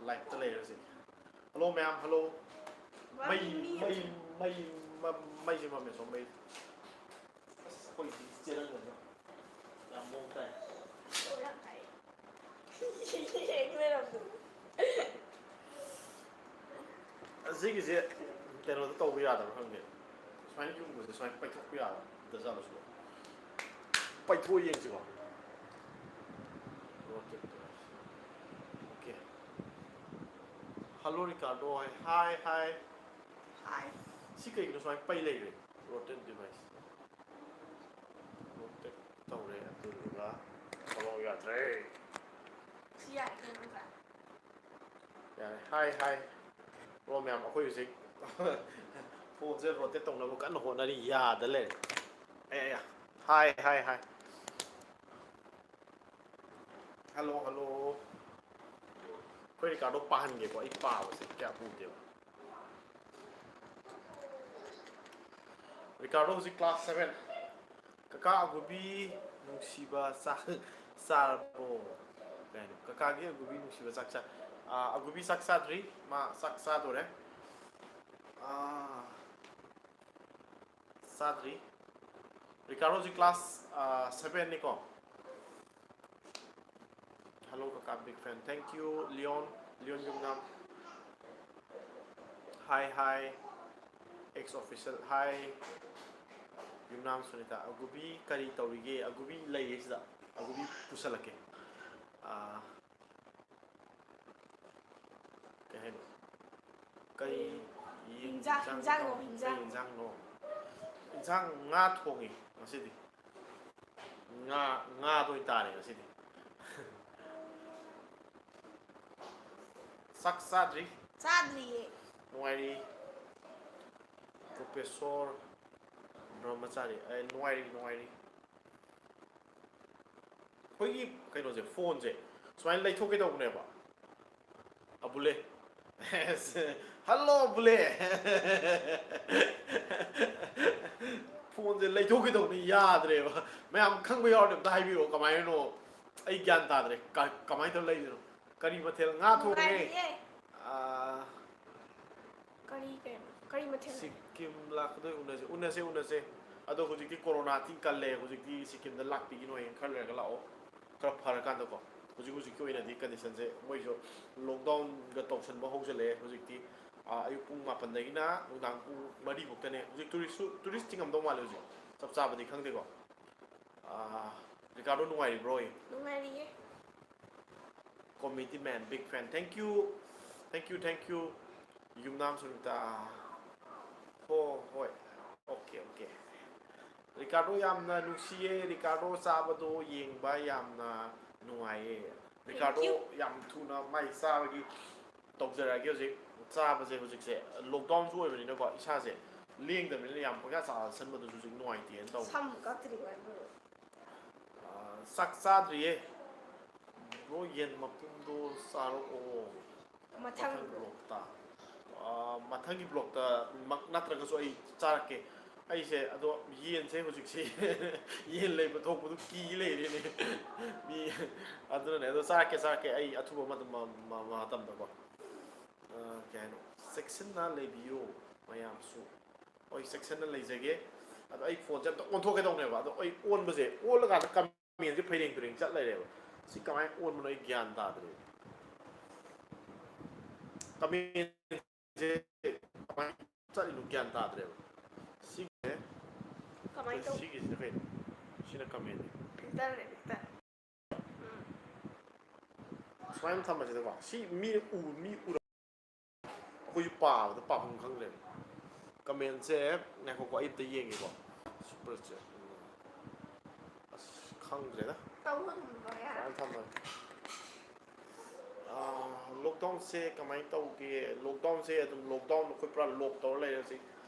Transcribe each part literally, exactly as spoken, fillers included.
ꯂꯥꯏꯞꯇ ꯂꯩꯔꯦ ꯍꯧꯖꯤꯛ꯫ ꯍꯜꯂꯣ ꯃꯌꯥꯝ, ꯍꯜꯂꯣ꯫ ꯃꯩ, ꯃꯤ ꯃꯩ, ꯃꯩ, ꯃ-, ꯃꯩꯁꯦ ꯃꯝꯃꯦ ꯁꯣꯝ ꯃꯩ꯫ ꯑꯁ, ꯑꯩꯈꯣꯏ ꯁꯤ ꯆꯦꯔꯪꯗꯅꯦ꯫ ꯌꯥꯝ ꯃꯑꯣꯡ ꯇꯥꯏ꯫ ꯌꯦꯡ ꯂꯩꯔꯝꯗꯅ꯫ ꯑꯁꯤꯒꯤꯁꯦ ꯀꯩꯅꯣꯗ ꯇꯧꯕ ꯌꯥꯗꯕ꯭ꯔꯥ ꯈꯪꯗꯦ꯫ ꯁꯨꯃꯥꯏꯅ ꯌꯨꯡꯕꯁꯦ ꯁꯨꯃꯥꯏꯅ ꯄꯩꯊꯣꯛꯄ ꯌꯥꯗꯕ꯭ꯔꯥ? ꯑꯝꯇ ꯆꯠꯂꯁꯨ꯫ ꯄꯩꯊꯣꯛꯑ ꯌꯦꯡꯁꯤꯀꯣ꯫ ꯑꯣꯀꯦ꯫ ꯍꯜꯂꯣ ꯔꯤꯀꯥꯔꯗꯣ ꯍꯥꯏ꯫ Hi, hi. ꯍꯥꯏ꯫ ꯁꯤ ꯀꯩꯒꯤꯅꯣ ꯁꯨꯃꯥꯏꯅ ꯄꯩ ꯂꯩꯔꯦ? Rotate device꯫ Rotate ꯇꯧꯔꯦ, ꯑꯗꯨꯗꯨꯒ ꯊꯕꯛ ꯌꯥꯗ꯭ꯔꯦ꯫ ꯁꯤ ꯌꯥꯏ ꯀꯩꯅꯣ ꯅꯠꯇ꯭ꯔꯥ? ꯌꯥꯔꯦ꯫ ꯍꯥꯏ, ꯍꯥꯏ꯫ ꯕ꯭ꯔꯣ ꯃꯌꯥꯝ, ꯑꯩꯈꯣꯏ ꯍꯧꯖꯤꯛ ꯐꯣꯟꯁꯦ rotate ꯇꯧꯅꯕ ꯀꯟꯅ ꯍꯣꯠꯅꯔꯤ, ꯌꯥꯗ ꯂꯩꯔꯦ꯫ ꯑꯦ, ꯑꯦ, hi, hi, hi. Hello, hello. ꯑꯩꯈꯣꯏ ꯔꯤꯀꯥꯔꯗꯣ ꯄꯥꯍꯟꯒꯦꯀꯣ, ꯑꯩ ꯄꯥꯕꯁꯦ ꯀꯌꯥ ꯎꯗꯦꯕ꯫ ꯔꯤꯀꯥꯔꯗꯣ ꯍꯧꯖꯤꯛ class seven꯫ ꯀꯀꯥ ꯑꯒꯨꯕꯤ ꯅꯨꯡꯁꯤꯕ ꯆꯥꯛ ꯆꯥꯔꯕꯣ? ꯀꯩ ꯍꯥꯏꯅꯣ? ꯀꯀꯥꯒꯤ ꯑꯒꯨꯕꯤ ꯅꯨꯡꯁꯤꯕ ꯆꯥꯛ ꯆꯥ-, ꯑꯥ, ꯑꯒꯨꯕꯤ ꯆꯥꯛ ꯆꯥꯗ꯭ꯔꯤ, ꯃꯥ ꯆꯥꯛ ꯆꯥꯗꯣꯔꯦ꯫ ꯑꯥ, ꯆꯥꯗ꯭ꯔꯤ꯫ ꯔꯤꯀꯥꯔꯗꯣ ꯍꯧꯖꯤꯛ class, ꯑꯥ, seven ꯅꯤꯀꯣ꯫ Hello ꯀꯀꯥ, big fan, thank you꯫ Leon, Leon Yumnam. Hi, hi. Ex official, hi. Yumnam Sunita, ꯑꯒꯨꯕꯤ ꯀꯔꯤ ꯇꯧꯔꯤꯒꯦ? ꯑꯒꯨꯕꯤ ꯂꯩꯌꯦ ꯁꯤꯗ꯫ ꯑꯒꯨꯕꯤ ꯄꯨꯁꯜꯂꯛꯀꯦ꯫ ꯑꯥ, ꯀꯩ ꯍꯥꯏꯅꯣ? ꯀꯔꯤ ꯌꯦꯟ-, ꯍꯤꯟꯖꯥꯡ, ꯍꯤꯟꯖꯥꯡꯅꯣ, ꯍꯤꯟꯖꯥꯡꯅꯣ, ꯀꯔꯤ ꯍꯤꯟꯖꯥꯡ꯫ ꯌꯦꯟꯖꯥꯡꯅꯣ? ꯌꯦꯟꯖꯥꯡ ꯉꯥ ꯊꯣꯡꯉꯤ ꯉꯁꯤꯗꯤ꯫ ꯉꯥ, ꯉꯥꯗ ꯑꯣꯏꯅ ꯇꯥꯔꯦ ꯉꯁꯤꯗꯤ꯫ ꯆꯥꯛ ꯆꯥꯗ꯭ꯔꯤ꯫ ꯆꯥꯗ꯭ꯔꯤꯌꯦ꯫ ꯅꯨꯡꯉꯥꯏꯔꯤ꯫ Professor ꯕ꯭ꯔꯍꯃꯆꯥꯔꯤ꯫ ꯑꯦ, ꯅꯨꯡꯉꯥꯏꯔꯤ, ꯅꯨꯡꯉꯥꯏꯔꯤ꯫ ꯑꯩꯈꯣꯏꯒꯤ ꯀꯩꯅꯣꯁꯦ, ꯐꯣꯟꯁꯦ ꯁꯨꯃꯥꯏꯅ ꯂꯩꯊꯣꯛꯀꯦ ꯇꯧꯕꯅꯦꯕ꯫ ꯑꯕꯨꯂꯦ꯫ ꯍꯜꯂꯣ, ꯑꯕꯨꯂꯦ꯫ ꯐꯣꯟꯁꯦ ꯂꯩꯊꯣꯛꯀꯦ ꯇꯧꯕꯅꯤ, ꯌꯥꯗ꯭ꯔꯦꯕ꯫ ꯃꯌꯥꯝ ꯈꯪꯕ ꯌꯥꯎꯔꯗꯤ ꯑꯝꯇ ꯍꯥꯏꯕꯤꯔꯛꯑꯣ, ꯀꯃꯥꯏꯅꯅꯣ? ꯑꯩ ꯒ꯭ꯌꯥꯟ ꯇꯥꯗ꯭ꯔꯦ꯫ ꯀ-, ꯀꯃꯥꯏꯅ ꯇꯧꯔ ꯂꯩꯗꯣꯏꯅꯣ? ꯀꯔꯤ ꯃꯊꯦꯜ? ꯉꯥ ꯊꯣꯡꯉꯦ꯫ ꯅꯨꯡꯉꯥꯏꯔꯤꯌꯦ꯫ ꯑꯥ, ꯀꯔꯤ ꯀꯩꯅꯣ? ꯀꯔꯤ ꯃꯊꯦꯜ? ꯁꯤꯛꯀꯤꯝ ꯂꯥꯛꯀꯗꯣꯏ ꯎꯅꯁꯦ, ꯎꯅꯁꯦ, ꯎꯅꯁꯦ꯫ ꯑꯗꯣ ꯍꯧꯖꯤꯛꯇꯤ ꯀꯣꯔꯣꯅꯥ ꯊꯤ ꯀꯜꯂꯦ꯫ ꯍꯧꯖꯤꯛꯇꯤ ꯁꯤꯛꯀꯤꯝꯗ ꯂꯥꯛꯄꯤꯒꯤꯅꯣ, ꯍꯌꯦꯡ ꯈꯔ ꯂꯩꯔꯒ ꯂꯥꯛꯑꯣ꯫ ꯈꯔ ꯐꯔꯀꯥꯟꯗꯀꯣ꯫ ꯍꯧꯖꯤꯛ ꯍꯧꯖꯤꯛꯀꯤ ꯑꯣꯏꯅꯗꯤ ꯀꯟꯗꯤꯁꯟꯁꯦ ꯃꯣꯏꯁꯨ ꯂꯣꯛꯗꯥꯎꯟꯒ ꯇꯧꯁꯟꯕ ꯍꯧꯖꯤꯜꯂꯛꯑꯦ꯫ ꯍꯧꯖꯤꯛꯇꯤ, ꯑꯥ, ꯑꯌꯨꯛ ꯄꯨꯡ ꯃꯥꯄꯟꯗꯒꯤꯅ ꯅꯨꯡꯗꯥꯡ ꯄꯨꯡ ꯃꯔꯤꯐꯧꯇꯅꯦ꯫ ꯍꯧꯖꯤꯛ ꯇꯨꯔꯤꯁꯁꯨ, ꯇꯨꯔꯤꯁ ꯆꯤꯡꯉꯝꯗꯧ ꯃꯥꯜꯂꯦ ꯍꯧꯖꯤꯛ꯫ ꯆꯞ ꯆꯥꯕꯗꯤ ꯈꯪꯗꯦꯀꯣ꯫ ꯑꯥ, ꯔꯤꯀꯥꯔꯗꯣ ꯅꯨꯡꯉꯥꯏꯔꯤꯕ꯭ꯔꯣ? ꯅꯨꯡꯉꯥꯏꯔꯤꯌꯦ꯫ Comedy man, big fan. Thank you, thank you, thank you. ꯌꯨꯝꯅꯥꯝ ꯁꯨꯅꯤꯇꯥ꯫ ꯍꯣ, ꯍꯣꯏ꯫ Okay, okay. ꯔꯤꯀꯥꯔꯗꯣ ꯌꯥꯝꯅ ꯅꯨꯡꯁꯤꯌꯦ꯫ ꯔꯤꯀꯥꯔꯗꯣ ꯆꯥꯕꯗꯣ ꯌꯦꯡꯕ ꯌꯥꯝꯅ ꯅꯨꯡꯉꯥꯏꯌꯦ꯫ ꯔꯤꯀꯥꯔꯗꯣ you. ꯌꯥꯝ ꯊꯨꯅ ꯃꯥꯏ ꯆꯥꯕꯒꯤ ꯇꯧꯖꯔꯛꯑꯒꯦ꯫ ꯍꯧꯖꯤꯛ ꯆꯥꯕꯁꯦ ꯍꯧꯖꯤꯛꯁꯦ ꯂꯣꯛꯗꯥꯎꯟꯁꯨ ꯑꯣꯏꯕꯅꯤꯅꯀꯣ, ꯏꯁꯥꯁꯦ ꯂꯦꯡꯗꯕꯅꯤꯅ ꯌꯥꯝ ꯄꯪꯆꯥ ꯆꯥꯁꯟꯕꯗꯨꯁꯨ ꯍꯧꯖꯤꯛ ꯅꯨꯡꯉꯥꯏꯇꯦꯅ ꯇꯧꯕ꯫ ꯁꯝ ꯀꯛꯇ꯭ꯔꯤꯕ ꯑꯗꯨ꯫ ꯑꯥ, ꯆꯥꯛ ꯆꯥꯗ꯭ꯔꯤꯌꯦ꯫ ꯕ꯭ꯔꯣ, ꯌꯦꯟ ꯃꯄꯨꯝꯗꯣ ꯆꯥꯔꯛꯑꯣ꯫ ꯃꯊꯪ ꯃꯊꯪ ꯕ꯭ꯂꯣꯛꯇ꯫ ꯑꯥ, ꯃꯊꯪꯒꯤ ꯕ꯭ꯂꯣꯛꯇ ꯃꯛ ꯅꯠꯇ꯭ꯔꯒꯁꯨ ꯑꯩ ꯆꯥꯔꯛꯀꯦ꯫ ꯑꯩꯁꯦ ꯑꯗꯣ ꯌꯦꯟꯁꯦ ꯍꯧꯖꯤꯛꯁꯦ ꯌꯦꯟ ꯂꯩꯕ ꯊꯣꯛꯄꯗꯨ ꯀꯤ ꯂꯩꯔꯦꯅꯦ꯫ ꯃꯤ ꯑꯗꯨꯅꯅꯦ꯫ ꯑꯗꯣ ꯆꯥꯔꯛꯀꯦ, ꯆꯥꯔꯛꯀꯦ꯫ ꯑꯩ ꯑꯊꯨꯕ ꯃꯇꯝ-, ꯃ-, ꯃ-, ꯃꯇꯝꯗꯀꯣ꯫ ꯑꯥ, ꯀꯩ ꯍꯥꯏꯅꯣ? ꯆꯦꯛꯁꯤꯟꯅ ꯂꯩꯕꯤꯌꯨ ꯃꯌꯥꯝꯁꯨ꯫ ꯍꯣꯏ, ꯆꯦꯛꯁꯤꯟꯅ ꯂꯩꯖꯒꯦ꯫ ꯑꯗꯣ ꯑꯩ ꯐꯣꯟꯁꯦ ꯑꯝꯇ ꯑꯣꯟꯊꯣꯛꯀꯦ ꯇꯧꯅꯦꯕ꯫ ꯑꯗꯣ ꯑꯩ ꯑꯣꯟꯕꯁꯦ, ꯑꯣꯜꯂꯀꯥꯟꯗ ꯀꯃꯦꯟꯁꯦ ꯐꯩꯔꯦꯡ ꯇꯨꯔꯦꯡ ꯆꯠ ꯂꯩꯔꯦꯕ꯫ ꯁꯤ ꯀꯃꯥꯏꯅ ꯑꯣꯟꯕꯅꯣ ꯑꯩ ꯒ꯭ꯌꯥꯟ ꯇꯥꯗ꯭ꯔꯦ꯫ ꯀꯃꯦꯟꯁꯦ ꯀꯃꯥꯏꯅ ꯆꯠꯂꯤꯅꯣ ꯒ꯭ꯌꯥꯟ ꯇꯥꯗ꯭ꯔꯦꯕ꯫ ꯁꯤꯒꯤꯁꯦ, ꯀꯃꯥꯏꯅ ꯇꯧ- ꯁꯤꯒꯤꯁꯤꯅ ꯀꯩꯅꯣ? ꯁꯤꯅ ꯀꯃꯦꯟꯅꯤ꯫ ꯐꯤꯜꯇꯔꯅꯦ, ꯐꯤꯜꯇꯔ꯫ ꯎꯝ꯫ ꯁꯨꯃꯥꯏꯅ ꯊꯝꯕꯁꯤꯗꯀꯣ, ꯁꯤ ꯃꯤ ꯎ-, ꯃꯤ ꯎꯔ-, ꯑꯩꯈꯣꯏꯁꯨ ꯄꯥꯕꯗ ꯄꯥꯐꯝ ꯈꯪꯗ꯭ꯔꯦꯕ꯫ ꯀꯃꯦꯟꯁꯦ ꯉꯥꯏꯈꯣꯀꯣ, ꯑꯩ ꯑꯝꯇ ꯌꯦꯡꯒꯦꯀꯣ꯫ ꯁꯨꯄꯔ ꯆꯦꯠ꯫ ꯑꯁ, ꯈꯪꯗ꯭ꯔꯦꯗ꯫ ꯇꯧꯔꯨꯅꯨ, ꯂꯣꯌꯔ꯫ ꯁꯨꯃꯥꯏꯅ ꯊꯝꯃꯒꯦ꯫ ꯑꯥ, ꯂꯣꯛꯗꯥꯎꯟꯁꯦ ꯀꯃꯥꯏꯅ ꯇꯧꯒꯦ? ꯂꯣꯛꯗꯥꯎꯟꯁꯦ ꯑꯗꯨꯝ ꯂꯣꯛꯗꯥꯎꯟ, ꯑꯩꯈꯣꯏ ꯄꯨꯔꯥ ꯂꯣꯛ ꯇꯧꯔ ꯂꯩꯔꯦ ꯍꯧꯖꯤꯛ꯫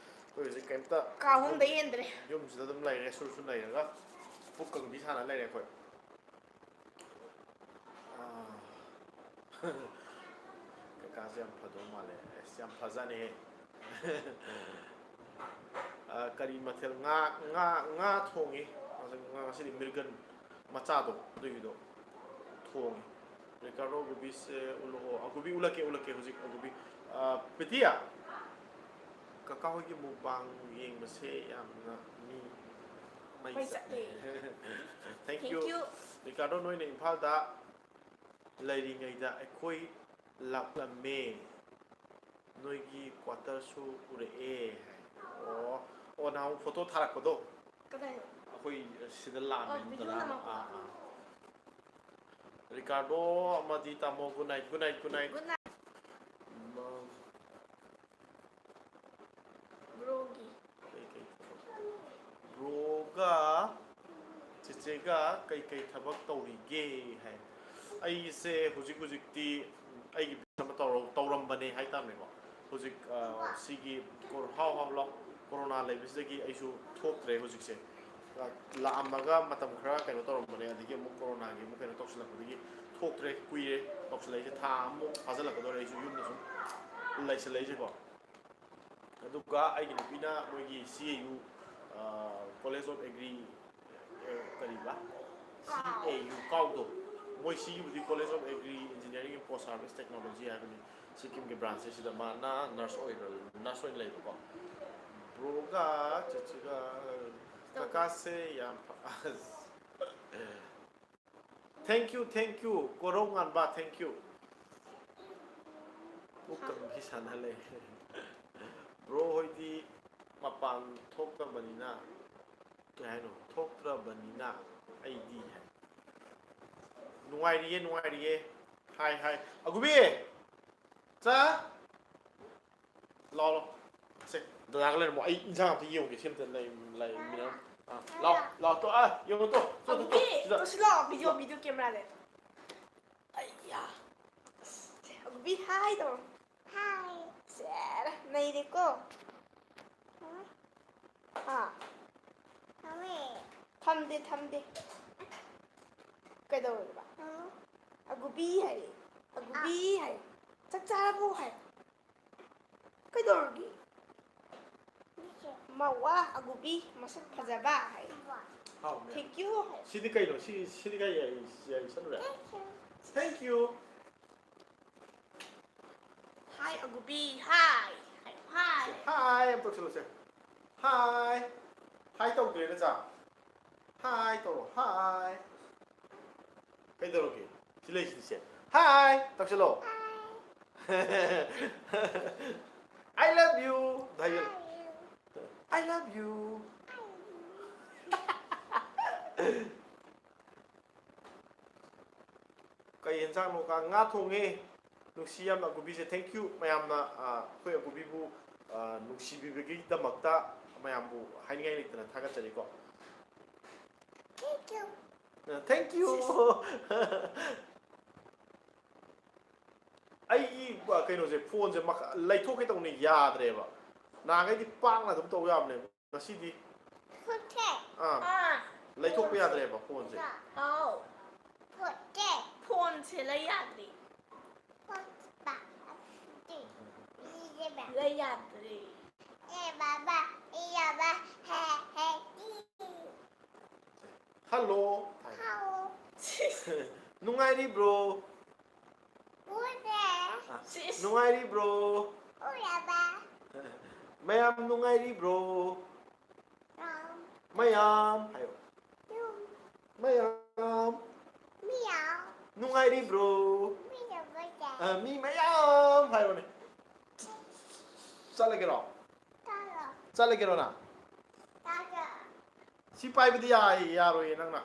ꯑꯩꯈꯣꯏ ꯍꯧꯖꯤꯛ ꯀꯩꯝꯇ ꯀꯥ ꯑꯍꯨꯝꯗ ꯍꯦꯟꯗ꯭ꯔꯦ꯫ ꯌꯨꯝꯁꯤꯗ ꯑꯗꯨꯝ ꯂꯩꯔꯦ, ꯁꯨꯔ ꯁꯨꯔ ꯂꯩꯔꯒ ꯄꯨꯛ ꯀꯪꯕꯤ ꯁꯥꯟꯅ ꯂꯩꯔꯦ ꯑꯩꯈꯣꯏ꯫ ꯑꯥ, ꯀꯀꯥꯁꯦ ꯌꯥꯝ ꯐꯗꯧ ꯃꯥꯜꯂꯦ꯫ ꯑꯁ, ꯌꯥꯝ ꯐꯖꯅꯤꯍꯦ꯫ ꯑꯥ, ꯀꯔꯤ ꯃꯊꯦꯜ? ꯉꯥ, ꯉꯥ, ꯉꯥ ꯊꯣꯡꯉꯤ꯫ ꯉꯥ, ꯉꯁꯤꯗꯤ ꯃꯤꯔꯒꯟ ꯃꯆꯥꯗꯣ, ꯑꯗꯨꯒꯤꯗꯣ ꯊꯣꯡꯉꯤ꯫ ꯔꯤꯀꯥꯔꯗꯣ ꯑꯒꯨꯕꯤꯁꯦ ꯎꯠꯂꯛꯑꯣ꯫ ꯑꯒꯨꯕꯤ ꯎꯠꯂꯛꯀꯦ, ꯎꯠꯂꯛꯀꯦ ꯍꯧꯖꯤꯛ꯫ ꯑꯒꯨꯕꯤ, ꯑ, ꯄ꯭ꯔꯤꯇꯤꯌꯥ, ꯀꯀꯥ ꯍꯣꯏꯒꯤ ꯃꯨꯛꯕꯥꯡ ꯌꯦꯡꯕꯁꯦ ꯌꯥꯝꯅ ꯃꯤ ꯃꯩ ꯃꯩ ꯆꯠꯂꯦ꯫ ꯆꯠꯂꯦ꯫ Thank you꯫ Thank you꯫ ꯔꯤꯀꯥꯔꯗꯣ, ꯅꯣꯏꯅ ꯏꯝꯐꯥꯜꯗ ꯂꯩꯔꯤꯉꯩꯗ ꯑꯩꯈꯣꯏ ꯂꯥꯛꯂꯝꯃꯦ꯫ ꯅꯣꯏꯒꯤ ꯀ꯭ꯋꯥꯇꯔꯁꯨ ꯎꯔꯛꯑꯦ ꯍꯥꯏ꯫ ꯑꯣ, ꯑꯣ, ꯅꯍꯥꯟꯃꯨꯛ ꯐꯣꯇꯣ ꯊꯥꯔꯛꯄꯗꯣ꯫ ꯀꯗꯥꯏꯗ? ꯑꯩꯈꯣꯏ ꯁꯤꯗ ꯂꯥꯛꯑꯝꯃꯦ, ꯑꯣ, ꯚꯤꯗꯤꯑꯣ ꯗꯗꯥ ꯑꯃ꯫ ꯅꯝꯃꯛꯄꯗꯣ꯫ ꯑꯥ, ꯑꯥ꯫ ꯔꯤꯀꯥꯔꯗꯣ ꯑꯃꯗꯤ ꯇꯥꯃꯣ, good night, good night, good night꯫ Good night꯫ ꯃ-, ꯕ꯭ꯔꯣꯒꯤ꯫ ꯀꯩ ꯀꯩ ꯊꯕꯛ? ꯕ꯭ꯔꯣꯒ ꯆꯦꯆꯦꯒ ꯀꯩ ꯀꯩ ꯊꯕꯛ ꯇꯧꯔꯤꯒꯦ ꯍꯥꯏ꯫ ꯑꯩꯁꯦ ꯍꯧꯖꯤꯛ ꯍꯧꯖꯤꯛꯇꯤ ꯑꯩꯒꯤ business ꯑꯃ ꯇꯧꯔ-, ꯇꯧꯔꯝꯕꯅꯦ ꯍꯥꯏꯇꯥꯔꯦꯀꯣ꯫ ꯍꯧꯖꯤꯛ, ꯑ, ꯁꯤꯒꯤ ꯀꯣ-, ꯍꯥꯎ ꯍꯥꯎ ꯂꯥꯎ, ꯀꯣꯔꯣꯅꯥ ꯂꯩꯕꯁꯤꯗꯒꯤ ꯑꯩꯁꯨ ꯊꯣꯛꯇ꯭ꯔꯦ ꯍꯧꯖꯤꯛꯁꯦ꯫ ꯑ, ꯂꯥꯛꯑꯝꯃꯒ ꯃꯇꯝ ꯈꯔ ꯀꯩꯅꯣ ꯇꯧꯔꯝꯕꯅꯦ, ꯑꯗꯒꯤ ꯑꯃꯨꯛ ꯀꯣꯔꯣꯅꯥꯒꯤ ꯑꯃꯨꯛ ꯀꯩꯅꯣ ꯇꯧꯁꯤꯜꯂꯛꯄꯗꯒꯤ ꯊꯣꯛꯇ꯭ꯔꯦ꯫ ꯀꯨꯏꯔꯦ ꯇꯧꯁꯤꯜꯂꯛꯏꯁꯦ, ꯊꯥ ꯑꯃꯃꯨꯛ ꯐꯥꯖꯤꯜꯂꯛꯀꯗꯧꯔꯦ ꯑꯩꯁꯨ ꯌꯨꯝꯗ ꯁꯨꯝ ꯂꯩꯁꯤꯜꯂꯛꯏꯁꯦꯀꯣ꯫ ꯑꯗꯨꯒ ꯑꯩꯒꯤ ꯅꯨꯄꯤꯅ ꯃꯣꯏꯒꯤ C A U, ꯑ, College of Agri, ꯑ, ꯀꯔꯤꯕ? C A U ꯀꯥꯎꯗꯣ꯫ ꯃꯣꯏ ꯁꯤꯒꯤꯕꯨꯗꯤ College of Agri Engineering and Post Harvest Technology ꯍꯥꯏꯕꯅꯤ꯫ ꯁꯤꯛꯀꯤꯝꯒꯤ branchꯁꯦ ꯁꯤꯗ ꯃꯥꯅ nurse ꯑꯣꯏꯔ-, nurse ꯑꯣꯏꯅ ꯂꯩꯕꯀꯣ꯫ ꯕ꯭ꯔꯣꯒ ꯆꯦꯆꯦꯒ ꯀꯀꯥꯁꯦ ꯌꯥꯝ ꯐ-, ꯑꯁ꯫ Thank you, thank you, ꯀꯣꯔꯧ ꯉꯥꯟꯕ, thank you꯫ ꯄꯨꯛ ꯀꯪꯕꯤ ꯁꯥꯟꯅ ꯂꯩ꯫ ꯕ꯭ꯔꯣ ꯍꯣꯏꯗꯤ ꯃꯄꯥꯟ ꯊꯣꯛꯇꯕꯅꯤꯅ, ꯀꯩ ꯍꯥꯏꯅꯣ? ꯊꯣꯛꯇ꯭ꯔꯕꯅꯤꯅ ꯑꯩꯗꯤ ꯍꯥꯏ꯫ ꯅꯨꯡꯉꯥꯏꯔꯤꯌꯦ, ꯅꯨꯡꯉꯥꯏꯔꯤꯌꯦ꯫ ꯍꯥꯏ, ꯍꯥꯏ꯫ ꯑꯒꯨꯕꯤ! ꯆꯥ! ꯂꯥꯎ, ꯂꯥꯎ꯫ ꯁꯦ, ꯗꯗꯥꯒ ꯂꯩꯔꯝꯃꯣ꯫ ꯑꯩ ꯏꯟꯁꯥꯡ ꯑꯝꯇ ꯌꯦꯡꯉꯨꯒꯦ꯫ ꯁꯤ ꯑꯝꯇ ꯂꯩ-, ꯂꯩꯃꯤꯟꯅꯔꯣ꯫ ꯑꯥ, ꯂꯥꯎ, ꯂꯥꯎ, ꯇꯣ, ꯑꯥ, ꯌꯦꯡꯉꯨ ꯇꯣ꯫ ꯇꯣ, ꯇꯣ, ꯇꯣ, ꯑꯗꯨꯗꯤ ꯁꯤꯗ꯫ ꯇꯣ, ꯁꯤ ꯂꯥꯎ, video, video camera ꯂꯩ꯫ ꯑꯩꯌꯥ꯫ ꯑꯁ, ꯑꯒꯨꯕꯤ, hi ꯇꯧꯔꯣ꯫ Hi꯫ ꯁꯦꯔ, ꯅꯩꯔꯦꯀꯣ? ꯍꯥ? ꯊꯝꯃꯦ꯫ ꯊꯝꯗꯦ, ꯊꯝꯗꯦ꯫ ꯀꯩꯗꯧꯔꯤꯕ? ꯎꯝ꯫ ꯑꯒꯨꯕꯤ ꯍꯥꯏꯔꯦ꯫ ꯑꯒꯨꯕꯤ ꯑꯥ꯫ ꯍꯥꯏꯔꯦ꯫ ꯆꯥꯛ ꯆꯥꯔꯕꯣ ꯍꯥꯏꯔꯦ꯫ ꯀꯩꯗꯧꯔꯒꯦ? ꯃꯋꯥ ꯑꯒꯨꯕꯤ ꯃꯁꯛ ꯐꯖꯕ ꯍꯥꯏ꯫ ꯍꯥꯎꯅꯦ꯫ Thank you ꯍꯥꯏ꯫ ꯁꯤꯗꯤ ꯀꯩꯅꯣ? ꯁꯤ, ꯁꯤꯗꯤ ꯀꯩ ꯌꯥꯏ-, ꯌꯥꯏꯁꯜꯂꯨꯔꯦ? Thank you. Hi, ꯑꯒꯨꯕꯤ꯫ Hi. Hi. Hi ꯑꯝ ꯇꯧꯁꯤꯜꯂꯨꯁꯦ꯫ Hi. Hi ꯇꯧꯗ꯭ꯔꯦ ꯅꯆꯥ꯫ Hi ꯇꯧꯔꯣ꯫ Hi. ꯀꯩꯗꯧꯔꯒꯦ? ꯁꯤ ꯂꯩꯁꯤꯗꯤ ꯁꯦ꯫ Hi ꯇꯧꯁꯤꯜꯂꯣ꯫ I love you ꯍꯥꯏꯌꯨ꯫ I love you. ꯀꯩ ꯌꯦꯟꯁꯥꯡꯅꯣ ꯀ-, ꯉꯥ ꯊꯣꯡꯉꯦ꯫ ꯅꯨꯡꯁꯤ ꯌꯥꯝꯅ ꯑꯒꯨꯕꯤꯁꯦ꯫ Thank you ꯃꯌꯥꯝꯅ, ꯑ, ꯑꯩꯈꯣꯏ ꯑꯒꯨꯕꯤꯕꯨ, ꯑ, ꯅꯨꯡꯁꯤꯕꯤꯕꯒꯤꯗꯃꯛꯇ ꯃꯌꯥꯝꯕꯨ ꯍꯥꯏꯅꯤꯡꯉꯥꯏ ꯂꯩꯇꯅ ꯊꯥꯒꯠꯆꯔꯤꯀꯣ꯫ Thank you. ꯑ, thank you. ꯑꯩꯒꯤ, ꯑ, ꯀꯩꯅꯣꯁꯦ, ꯐꯣꯟꯁꯦ ꯃꯈ-, ꯂꯩꯊꯣꯛꯀꯦ ꯇꯧꯅꯤ, ꯌꯥꯗ꯭ꯔꯦꯕ꯫ ꯅꯍꯥꯟꯈꯩꯗꯤ ꯄꯥꯛꯅ ꯑꯗꯨꯝ ꯇꯧ ꯌꯥꯕꯅꯦꯕ, ꯉꯁꯤꯗꯤ ꯐꯣꯟꯁꯦ꯫ ꯑꯥ, ꯑꯥ꯫ ꯂꯩꯊꯣꯛꯄ ꯌꯥꯗ꯭ꯔꯦꯕ ꯐꯣꯟꯁꯦ꯫ ꯍꯥꯎ꯫ ꯐꯣꯟꯁꯦ꯫ ꯐꯣꯟꯁꯦ ꯂꯩ ꯌꯥꯗ꯭ꯔꯦ꯫ ꯐꯣꯟ ꯄꯥ-, ꯑꯗꯨꯗꯤ ꯂꯩ ꯌꯥꯗ꯭ꯔꯦ꯫ ꯑꯦ ꯕꯥꯕꯥ, ꯑꯦ ꯌꯥꯕ, ꯍꯦ, ꯍꯦ, ꯇꯤ꯫ Hello. ꯍꯥꯎ꯫ ꯅꯨꯡꯉꯥꯏꯔꯤꯕ꯭ꯔꯣ? ꯎꯔꯦ꯫ ꯑ, ꯁꯤꯁ꯫ ꯅꯨꯡꯉꯥꯏꯔꯤꯕ꯭ꯔꯣ? ꯎꯔꯕ꯫ ꯃꯌꯥꯝ ꯅꯨꯡꯉꯥꯏꯔꯤꯕ꯭ꯔꯣ? ꯌꯥꯝ꯫ ꯃꯌꯥꯝ ꯍꯥꯏꯌꯣ꯫ ꯌꯨꯝ꯫ ꯃꯌꯥꯝ꯫ ꯃꯤꯌꯥꯝ꯫ ꯅꯨꯡꯉꯥꯏꯔꯤꯕ꯭ꯔꯣ? ꯃꯤꯌꯥꯝ ꯃꯌꯥꯝ꯫ ꯑ, ꯃꯤ ꯃꯌꯥꯝ ꯍꯥꯏꯔꯣꯅꯦ꯫ ꯆꯠꯂꯒꯦꯔꯣ? ꯆꯠꯂꯣ꯫ ꯆꯠꯂꯒꯦꯔꯣ ꯅꯪ? ꯆꯠꯂꯣ꯫ ꯁꯤ ꯄꯥꯏꯕꯗꯤ ꯌꯥꯏ, ꯌꯥꯔꯣꯏꯌꯦ ꯅꯪꯅ꯫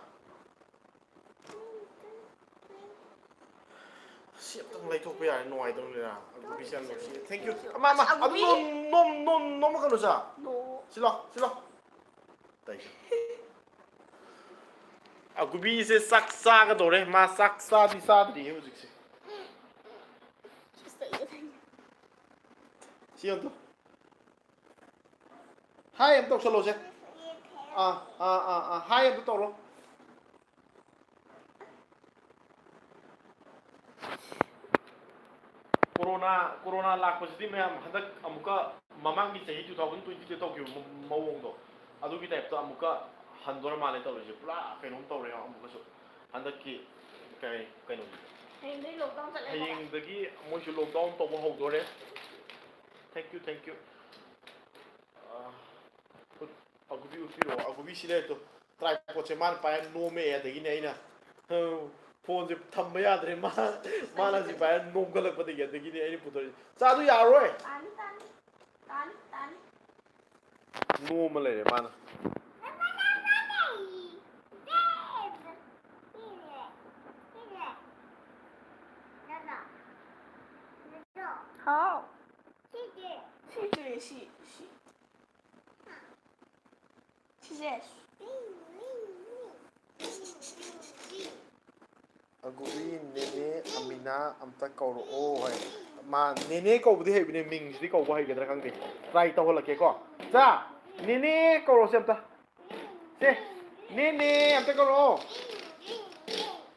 ꯁꯤ ꯑꯝꯇꯪ ꯂꯩꯊꯣꯛꯄ ꯌꯥꯔꯦ, ꯅꯨꯡꯉꯥꯏꯗꯧꯅꯤꯅ꯫ ꯑꯒꯨꯕꯤꯁꯦ ꯌꯥꯝ ꯅꯨꯡꯁꯤꯌꯦ꯫ Thank you꯫ ꯑꯃ, ꯑꯃ, ꯑꯗꯨ ꯑꯒꯨꯕꯤ꯫ ꯅꯣꯝ, ꯅꯣꯝ, ꯅꯣꯝ, ꯅꯣꯝꯃꯛꯀꯅꯨ ꯁꯥ꯫ ꯅꯣ꯫ ꯁꯤ ꯂꯥꯎ, ꯁꯤ ꯂꯥꯎ꯫ Thank you꯫ ꯑꯒꯨꯕꯤꯁꯦ ꯆꯥꯛ ꯆꯥꯒꯗꯧꯔꯦ꯫ ꯃꯥ ꯆꯥꯛ ꯆꯥꯗꯤ ꯆꯥꯗ꯭ꯔꯤꯌꯦ ꯍꯧꯖꯤꯛꯁꯦ꯫ ꯁꯤ ꯑꯝꯇ꯫ Hi ꯑꯝ ꯇꯧꯁꯜꯂꯣꯁꯦ꯫ ꯑꯥ, ꯑꯥ, ꯑꯥ, ꯑꯥ꯫ Hi ꯑꯝꯇ ꯇꯧꯔꯣ꯫ ꯀꯣꯔꯣꯅꯥ, ꯀꯣꯔꯣꯅꯥ ꯂꯥꯛꯄꯁꯤꯗꯤ ꯃꯌꯥꯝ ꯍꯟꯗꯛ ꯑꯃꯨꯛꯀ ꯃꯃꯥꯡꯒꯤ ꯆꯍꯤ two thousand twenty ꯗ ꯇꯧꯈꯤꯕ ꯃ-, ꯃꯑꯣꯡꯗꯣ, ꯑꯗꯨꯒꯤ type ꯇ ꯑꯃꯨꯛꯀ ꯍꯟꯗꯣꯔ ꯃꯥꯜꯂꯦ ꯇꯧꯔꯤꯁꯦ꯫ ꯄꯨꯔꯥ ꯀꯩꯅꯣꯝ ꯇꯧꯔꯦ ꯑꯃꯨꯛꯀꯁꯨ꯫ ꯍꯟꯗꯛꯀꯤ ꯀꯩ, ꯀꯩꯅꯣꯁꯦ꯫ ꯍꯌꯦꯡꯗꯒꯤ ꯃꯣꯏꯁꯨ lockdown ꯇꯧꯕ ꯍꯧꯗꯣꯔꯦ꯫ Thank you, thank you. ꯑꯥ, ꯎꯠ-, ꯑꯒꯨꯕꯤ ꯎꯠꯄꯤꯔꯛꯑꯣ꯫ ꯑꯒꯨꯕꯤ ꯁꯤ ꯂꯩꯔꯦ ꯇꯨ꯫ Tripodꯁꯦ ꯃꯥꯅ ꯄꯥꯏꯔ ꯅꯣꯝꯃꯛꯑꯦ, ꯑꯗꯒꯤꯅꯦ ꯑꯩꯅ, ꯑ, phoneꯁꯦ ꯊꯝꯕ ꯌꯥꯗ꯭ꯔꯦ꯫ ꯃꯥ-, ꯃꯥꯅ ꯍꯧꯖꯤꯛ ꯄꯥꯏꯔ ꯅꯣꯝꯒꯠꯂꯛꯄꯗꯒꯤ, ꯑꯗꯒꯤꯅꯦ ꯑꯩꯅ ꯄꯨꯊꯣꯔꯛꯏ꯫ ꯆꯥꯗꯨ ꯌꯥꯔꯔꯣꯏ꯫ ꯇꯥꯅꯤ, ꯇꯥꯅꯤ꯫ ꯇꯥꯅꯤ, ꯇꯥꯅꯤ꯫ ꯅꯣꯝꯃ ꯂꯩꯔꯦ ꯃꯥꯅ꯫ ꯍꯥꯎ꯫ ꯁꯤꯁꯦ, ꯁꯤ, ꯁꯤ꯫ ꯁꯤꯁꯦ꯫ ꯑꯒꯨꯕꯤ, ꯅꯦꯅꯦ ꯑꯃꯤꯅꯥ ꯑꯝꯇ ꯀꯧꯔꯛꯑꯣ ꯍꯥꯏ꯫ ꯃꯥ ꯅꯦꯅꯦ ꯀꯧꯕꯗꯤ ꯍꯩꯕꯅꯦ, ꯃꯤꯡꯁꯤꯗꯤ ꯀꯧꯕ ꯍꯩꯒꯗ꯭ꯔꯥ ꯈꯪꯗꯦ꯫ Try ꯇꯧꯍꯜꯂꯛꯀꯦꯀꯣ꯫ ꯆꯥ, ꯅꯦꯅꯦ ꯀꯧꯔꯛꯑꯣꯁꯦ ꯑꯝꯇ꯫ ꯁꯦ, ꯅꯦꯅꯦ ꯑꯝꯇ ꯀꯧꯔꯛꯑꯣ꯫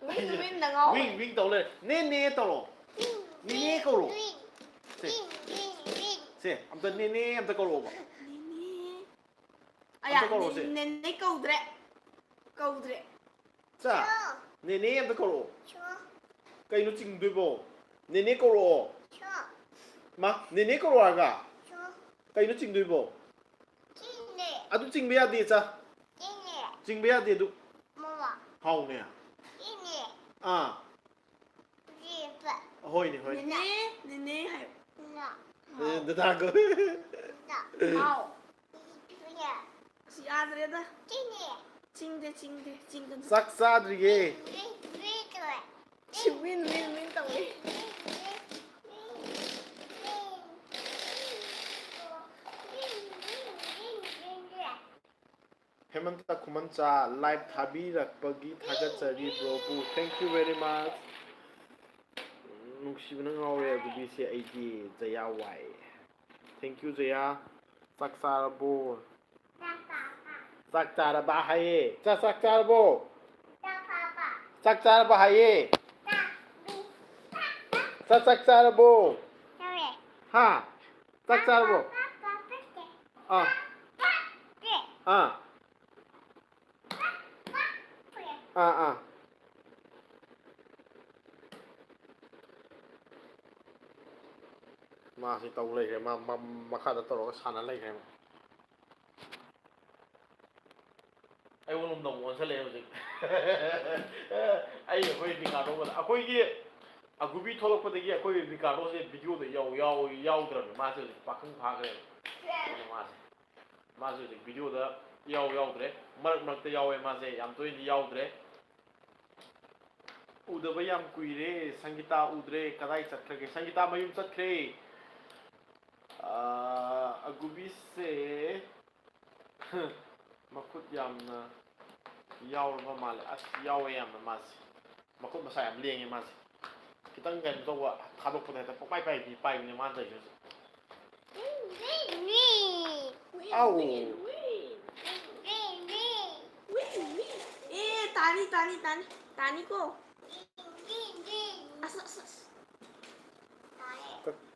ꯋꯤꯡ, ꯋꯤꯡꯗ ꯉꯥꯎꯔꯦ꯫ ꯋꯤꯡ, ꯋꯤꯡ ꯇꯧ ꯂꯩꯔꯦ꯫ ꯅꯦꯅꯦ ꯇꯧꯔꯛꯑꯣ꯫ ꯅꯦꯅꯦ ꯀꯧꯔꯛꯑꯣ꯫ ꯁꯦ, ꯁꯦ, ꯑꯝꯇ ꯅꯦꯅꯦ ꯑꯝꯇ ꯀꯧꯔꯛꯑꯣꯕ꯫ ꯅꯦꯅꯦ꯫ ꯑꯌꯥ, ꯑꯝꯇ ꯀꯧꯔꯛꯑꯣꯁꯦ꯫ ꯅꯦ-, ꯅꯦꯅꯦ ꯀꯧꯗ꯭ꯔꯦ꯫ ꯀꯧꯗ꯭ꯔꯦ꯫ ꯆꯥ, ꯅꯦꯅꯦ ꯑꯝꯇ ꯀꯧꯔꯛꯑꯣ꯫ ꯀꯩꯅꯣ ꯆꯤꯡꯗꯣꯏꯕꯣ? ꯅꯦꯅꯦ ꯀꯧꯔꯛꯑꯣ꯫ ꯃꯥ, ꯅꯦꯅꯦ ꯀꯧꯔꯛꯑꯣ ꯍꯥꯏꯕ꯫ ꯀꯩꯅꯣ ꯆꯤꯡꯗꯣꯏꯕꯣ? ꯑꯗꯨ ꯆꯤꯡꯕ ꯌꯥꯗꯦ, ꯆꯥ꯫ ꯆꯤꯡꯕ ꯌꯥꯗꯦ ꯑꯗꯨ꯫ ꯍꯥꯎꯅꯦ꯫ ꯑꯥ꯫ ꯍꯣꯏꯅꯦ, ꯍꯣꯏꯅꯦ꯫ ꯅꯦꯅꯦ, ꯅꯦꯅꯦ ꯍꯥꯏꯌꯨ꯫ ꯑꯦ, ꯗꯗꯥ ꯀꯧ꯫ ꯍꯥꯎ꯫ ꯑꯁ, ꯌꯥꯗ꯭ꯔꯦꯗ꯫ ꯆꯤꯡꯗꯦ, ꯆꯤꯡꯗꯦ, ꯆꯤꯡꯒꯅꯨ꯫ ꯆꯥꯛ ꯆꯥꯗ꯭ꯔꯤꯌꯦ꯫ ꯁꯤ ꯋꯤꯟ, ꯋꯤꯟ, ꯋꯤꯟ ꯇꯧꯋꯦ꯫ ꯍꯦꯃꯟꯇ ꯈꯨꯃꯟꯆꯥ, live ꯊꯥꯕꯤꯔꯛꯄꯒꯤ ꯊꯥꯒꯠꯆꯔꯤ ꯕ꯭ꯔꯣꯕꯨ꯫ Thank you very much꯫ ꯅꯨꯡꯁꯤꯕꯅ ꯉꯥꯎꯔꯦ ꯑꯗꯨꯗꯤ ꯁꯦ ꯑꯩꯗꯤ꯫ ꯖꯌꯥ ꯋꯥꯏ꯫ Thank you, ꯖꯌꯥ꯫ ꯆꯥꯛ ꯆꯥꯔꯕꯣ? ꯆꯥꯛ ꯆꯥꯔꯕ ꯍꯥꯏꯌꯦ꯫ ꯆꯥꯛ, ꯆꯥꯛ ꯆꯥꯔꯕꯣ? ꯆꯥꯛ ꯆꯥꯔꯕ ꯍꯥꯏꯌꯦ꯫ ꯆꯥꯛ, ꯆꯥꯛ ꯆꯥꯔꯕꯣ? ꯍꯥ? ꯆꯥꯛ ꯆꯥꯔꯕꯣ? ꯑꯥ꯫ ꯑꯥ꯫ ꯑꯥ, ꯑꯥ꯫ ꯃꯥꯁꯤ ꯇꯧ ꯂꯩꯈ꯭ꯔꯦ, ꯃꯥ ꯃ-, ꯃꯈꯥꯗ ꯇꯧꯔꯒ ꯁꯥꯟꯅ ꯂꯩꯈ꯭ꯔꯦ꯫ ꯑꯩꯉꯣꯟꯗ ꯑꯃꯨꯛ ꯑꯣꯟꯁꯤꯜꯂꯛꯑꯦ ꯍꯧꯖꯤꯛ꯫ ꯑꯩ ꯑꯩꯈꯣꯏ ꯔꯤꯀꯥꯔꯗꯣꯒꯗ, ꯑꯩꯈꯣꯏꯒꯤ ꯑꯒꯨꯕꯤ ꯊꯣꯛꯂꯛꯄꯗꯒꯤ ꯑꯩꯈꯣꯏ ꯔꯤꯀꯥꯔꯗꯣꯁꯦ ꯚꯤꯗꯤꯑꯣꯗ ꯌꯥꯎ-, ꯌꯥꯎ-, ꯌꯥꯎꯗ꯭ꯔꯕꯅꯤ꯫ ꯃꯥꯁꯦ ꯍꯧꯖꯤꯛ ꯄꯥꯈꯪ ꯐꯥꯈ꯭ꯔꯦꯕ꯫ ꯑꯗꯨꯅ ꯃꯥꯁꯦ, ꯃꯥꯁꯦ ꯍꯧꯖꯤꯛ ꯚꯤꯗꯤꯑꯣꯗ ꯌꯥꯎ-, ꯌꯥꯎꯗ꯭ꯔꯦ꯫ ꯃꯔꯛ ꯃꯔꯛꯇ ꯌꯥꯎꯋꯦ ꯃꯥꯁꯦ, ꯌꯥꯝ ꯇꯣꯏꯅꯗꯤ ꯌꯥꯎꯗ꯭ꯔꯦ꯫ ꯎꯗꯕ ꯌꯥꯝ ꯀꯨꯏꯔꯦ꯫ ꯁꯪꯒꯤꯇꯥ ꯎꯗ꯭ꯔꯦ꯫ ꯀꯗꯥꯏ ꯆꯠꯈ꯭ꯔꯒꯦ? ꯁꯪꯒꯤꯇꯥ ꯃꯌꯨꯝ ꯆꯠꯈ꯭ꯔꯦ꯫ ꯑꯥ, ꯑꯒꯨꯕꯤꯁꯦ ꯃꯈꯨꯠ ꯌꯥꯝꯅ ꯌꯥꯎꯔꯕ ꯃꯥꯜꯂꯦ꯫ ꯑꯁ, ꯌꯥꯎꯋꯦ ꯌꯥꯝꯅ ꯃꯥꯁꯦ꯫ ꯃꯈꯨꯠ ꯃꯁꯥ ꯌꯥꯝ ꯂꯦꯡꯉꯦ ꯃꯥꯁꯦ꯫ ꯈꯤꯇꯪ ꯀꯩꯅꯣ ꯇꯧꯕ, ꯊꯥꯗꯣꯛꯄꯗ ꯍꯦꯛꯇ ꯄꯪꯄꯥꯏ ꯄꯥꯏꯕꯤ-, ꯄꯥꯏꯕꯤꯅꯦ ꯃꯥꯅ ꯇꯧꯔꯤꯁꯦ ꯍꯧꯖꯤꯛ꯫ ꯑꯥꯎ꯫ ꯑꯦ, ꯇꯥꯅꯤ, ꯇꯥꯅꯤ, ꯇꯥꯅꯤ꯫ ꯇꯥꯅꯤꯀꯣ꯫ ꯑꯁ, ꯑꯁ, ꯑꯁ꯫ ꯀꯛ-,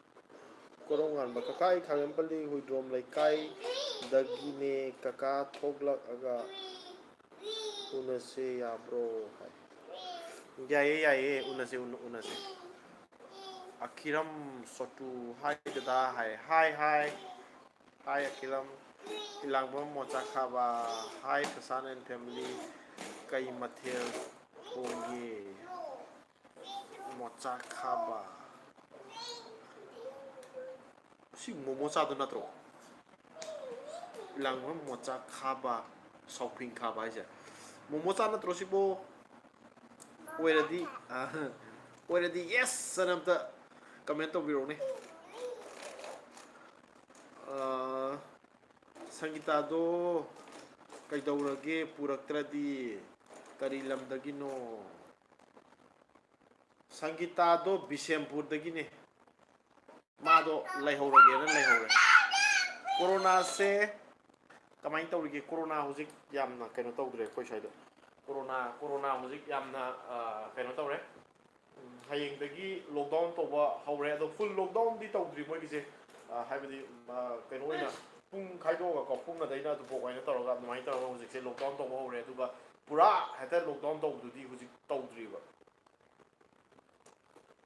ꯀꯣꯔꯧꯉꯥꯟꯕ, "ꯀꯀꯥ, ꯑꯩ ꯈꯥꯒꯦꯝꯄꯜꯂꯤ ꯍꯨꯏꯗ꯭ꯔꯣꯝ ꯂꯩꯀꯥꯏꯗꯒꯤꯅꯦ꯫ ꯀꯀꯥ ꯊꯣꯛꯂꯛꯑꯒ ꯎꯅꯁꯦ ꯌꯥꯕ꯭ꯔꯣ?" ꯍꯥꯏ꯫ "ꯌꯥꯏꯌꯦ, ꯌꯥꯏꯌꯦ, ꯎꯅꯁꯦ, ꯎꯅ-, ꯎꯅꯁꯦ꯫" ꯑꯈꯤꯔꯝ ꯁꯣꯇꯨ, "ꯍꯥꯏ ꯗꯗꯥ" ꯍꯥꯏ꯫ "Hi, hi. ꯍꯥꯏ ꯑꯈꯤꯔꯝ꯫" ꯏꯂꯥꯡꯕꯝ ꯃꯣꯆꯥ ꯈꯥꯕ, "ꯍꯥꯏ ꯄ꯭ꯔꯁꯥꯟ and family, ꯀꯩ ꯃꯊꯦꯜ ꯊꯣꯡꯒꯦ?" ꯃꯣꯆꯥ ꯈꯥꯕ꯫ ꯁꯤ ꯃꯣꯃꯣꯆꯥꯗꯨ ꯅꯠꯇ꯭ꯔꯣ? ꯏꯂꯥꯡꯕꯝ ꯃꯣꯆꯥ ꯈꯥꯕ, ꯁꯥꯎꯐꯤꯡ ꯈꯥꯕ ꯍꯥꯏꯁꯦ꯫ ꯃꯣꯃꯣꯆꯥ ꯅꯠꯇ꯭ꯔꯣ ꯁꯤꯕꯣ? ꯑꯣꯏꯔꯗꯤ, ꯑ, ꯑꯣꯏꯔꯗꯤ yes ꯑꯅ ꯑꯝꯇ comment ꯇꯧꯕꯤꯔꯛꯎꯅꯦ꯫ ꯑ, ꯁꯪꯒꯤꯇꯥꯗꯣ ꯀꯩꯗꯧꯔꯒꯦ ꯄꯨꯔꯛꯇ꯭ꯔꯗꯤ? ꯀꯔꯤ ꯂꯝꯗꯒꯤꯅꯣ? ꯁꯪꯒꯤꯇꯥꯗꯣ ꯕꯤꯁꯦꯝꯄꯨꯔꯗꯒꯤꯅꯦ꯫ ꯃꯥꯗꯣ ꯂꯩꯍꯧꯔꯒꯦꯅ ꯂꯩꯍꯧꯔꯦ꯫ ꯀꯣꯔꯣꯅꯥꯁꯦ ꯀꯃꯥꯏꯅ ꯇꯧꯔꯤꯒꯦ? ꯀꯣꯔꯣꯅꯥ ꯍꯧꯖꯤꯛ ꯌꯥꯝꯅ ꯀꯩꯅꯣ ꯇꯧꯗ꯭ꯔꯦ ꯑꯩꯈꯣꯏ ꯁ꯭ꯋꯥꯏꯗ꯫ ꯀꯣꯔꯣꯅꯥ, ꯀꯣꯔꯣꯅꯥ ꯍꯧꯖꯤꯛ ꯌꯥꯝꯅ, ꯑ, ꯀꯩꯅꯣ ꯇꯧꯔꯦ꯫ ꯎꯝ, ꯍꯌꯦꯡꯗꯒꯤ lockdown ꯇꯧꯕ ꯍꯧꯔꯦ꯫ ꯑꯗꯣ full lockdownꯗꯤ ꯇꯧꯗ꯭ꯔꯤ ꯃꯣꯏꯒꯤꯁꯦ꯫ ꯑ, ꯍꯥꯏꯕꯗꯤ, ꯑ, ꯀꯩꯅꯣ ꯑꯣꯏꯅ ꯄꯨꯡ ꯈꯥꯏꯗꯣꯛꯑꯒꯀꯣ, ꯄꯨꯡ ꯑꯗꯩꯅ ꯑꯗꯨꯐꯥꯎ ꯍꯥꯏꯅ ꯇꯧꯔꯒ ꯑꯗꯨꯃꯥꯏꯅ ꯇꯧꯔꯒ ꯍꯧꯖꯤꯛꯁꯦ lockdown ꯇꯧꯕ ꯍꯧꯔꯦ꯫ ꯑꯗꯨꯒ ꯄꯨꯔꯥ ꯍꯦꯛꯇ lockdown ꯇꯧꯕꯗꯨꯗꯤ ꯍꯧꯖꯤꯛ ꯇꯧꯗ꯭ꯔꯤꯕ꯫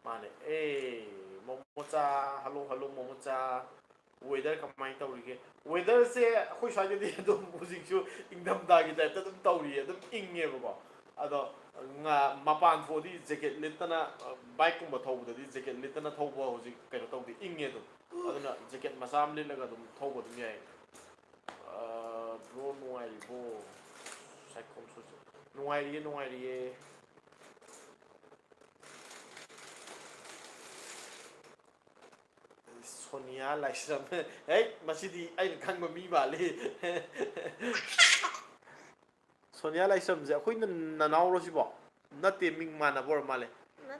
ꯃꯥꯅꯦ꯫ ꯑꯦ, ꯃꯣꯃꯣ ꯆꯥ꯫ ꯍꯜꯂꯣ ꯍꯜꯂꯣ ꯃꯣꯃꯣ ꯆꯥ꯫ Weather ꯀꯃꯥꯏꯅ ꯇꯧꯔꯤꯒꯦ? Weatherꯁꯦ ꯑꯩꯈꯣꯏ ꯁ꯭ꯋꯥꯏꯗꯗꯤ ꯑꯗꯨꯝ ꯍꯧꯖꯤꯛꯁꯨ ꯏꯪꯊꯝꯊꯥꯒꯤ typeꯇ ꯑꯗꯨꯝ ꯇꯧꯔꯤꯌꯦ, ꯑꯗꯨꯝ ꯏꯪꯉꯦꯕꯀꯣ꯫ ꯑꯗꯣ ꯉ- ꯃꯄꯥꯟ ꯊꯣꯛꯑꯗꯤ jacket ꯂꯤꯠꯇꯅ, bikeꯀꯨꯝꯕ ꯊꯧꯕꯗꯗꯤ jacket ꯂꯤꯠꯇꯅ ꯊꯧꯕ ꯍꯧꯖꯤꯛ ꯀꯩꯅꯣ ꯇꯧꯗꯦ, ꯏꯪꯉꯦ ꯑꯗꯨꯝ꯫ ꯑꯗꯨꯅ jacket ꯃꯆꯥ ꯑꯃ ꯂꯤꯠꯂꯒ ꯑꯗꯨꯝ ꯊꯧꯕ ꯑꯗꯨꯝ ꯌꯥꯏ꯫ ꯑ, bro ꯅꯨꯡꯉꯥꯏꯔꯤꯕꯣ? ꯁꯥꯏꯈꯣꯝ ꯁꯨꯁ꯫ ꯅꯨꯡꯉꯥꯏꯔꯤꯌꯦ, ꯅꯨꯡꯉꯥꯏꯔꯤꯌꯦ꯫ ꯁꯣꯅꯤꯌꯥ ꯂꯥꯏꯁ꯭ꯔꯝ꯫ ꯍꯦ, ꯃꯁꯤꯗꯤ ꯑꯩꯅ ꯈꯪꯕ ꯃꯤ ꯃꯥꯜꯂꯤ꯫ ꯁꯣꯅꯤꯌꯥ ꯂꯥꯏꯁ꯭ꯔꯝꯁꯦ ꯑꯩꯈꯣꯏ ꯅ-, ꯅꯅꯥꯎꯔꯣ ꯁꯤꯕꯣ? ꯅꯠꯇꯦ, ꯃꯤꯡ ꯃꯥꯟꯅꯕ ꯑꯣꯏꯔ ꯃꯥꯜꯂꯦ꯫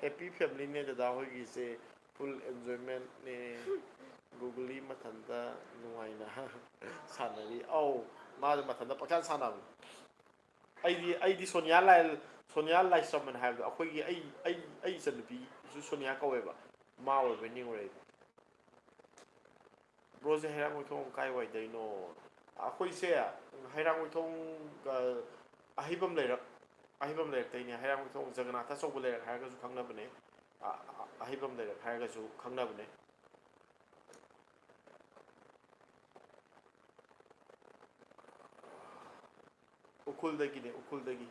Happy familyꯅꯦ ꯗꯗꯥ ꯍꯣꯏꯒꯤꯁꯦ, full enjoymentꯅꯦ꯫ Googly ꯃꯊꯟꯇ ꯅꯨꯡꯉꯥꯏꯅ ꯁꯥꯟꯅꯔꯤ꯫ ꯑꯧ, ꯃꯥꯗꯣ ꯃꯊꯟꯇ ꯄꯪꯁꯥꯟ ꯁꯥꯟꯅꯕꯅꯦ꯫ ꯑꯩꯗꯤ, ꯑꯩꯗꯤ ꯁꯣꯅꯤꯌꯥ ꯂꯥꯏ-, ꯁꯣꯅꯤꯌꯥ ꯂꯥꯏꯁ꯭ꯔꯝ ꯍꯥꯏꯅ ꯍꯥꯏꯕꯗꯣ, ꯑꯩꯈꯣꯏꯒꯤ, ꯑꯩ, ꯑꯩ, ꯑꯩ ꯏꯆꯟꯅꯨꯄꯤꯁꯨ ꯁꯣꯅꯤꯌꯥ ꯀꯧꯋꯦꯕ, ꯃꯥ ꯑꯣꯏꯕꯩ ꯅꯤꯡꯉꯨꯔꯦ ꯑꯩꯗꯤ꯫ Broꯁꯦ ꯍꯩꯔꯥꯡꯒꯣꯏꯊꯣꯡ ꯀꯥꯏꯋꯥꯏꯗꯩꯅꯣ? ꯑꯩꯈꯣꯏꯁꯦ ꯍꯩꯔꯥꯡꯒꯣꯏꯊꯣꯡ, ꯑ, ꯑꯍꯩꯕꯝ ꯂꯩꯔꯛ, ꯑꯍꯩꯕꯝ ꯂꯩꯔꯛꯇꯩꯅꯦ꯫ ꯍꯩꯔꯥꯡꯒꯣꯏꯊꯣꯡ ꯖꯒꯅꯥꯊ ꯑꯆꯧꯕ ꯂꯩꯔꯛ ꯍꯥꯏꯔꯒꯁꯨ ꯈꯪꯅꯕꯅꯦ꯫ ꯑ, ꯑ, ꯑꯍꯩꯕꯝ ꯂꯩꯔꯛ ꯍꯥꯏꯔꯒꯁꯨ ꯈꯪꯅꯕꯅꯦ꯫ ꯎꯈ꯭ꯔꯨꯜꯗꯒꯤꯅꯦ, ꯎꯈ꯭ꯔꯨꯜꯗꯒꯤ꯫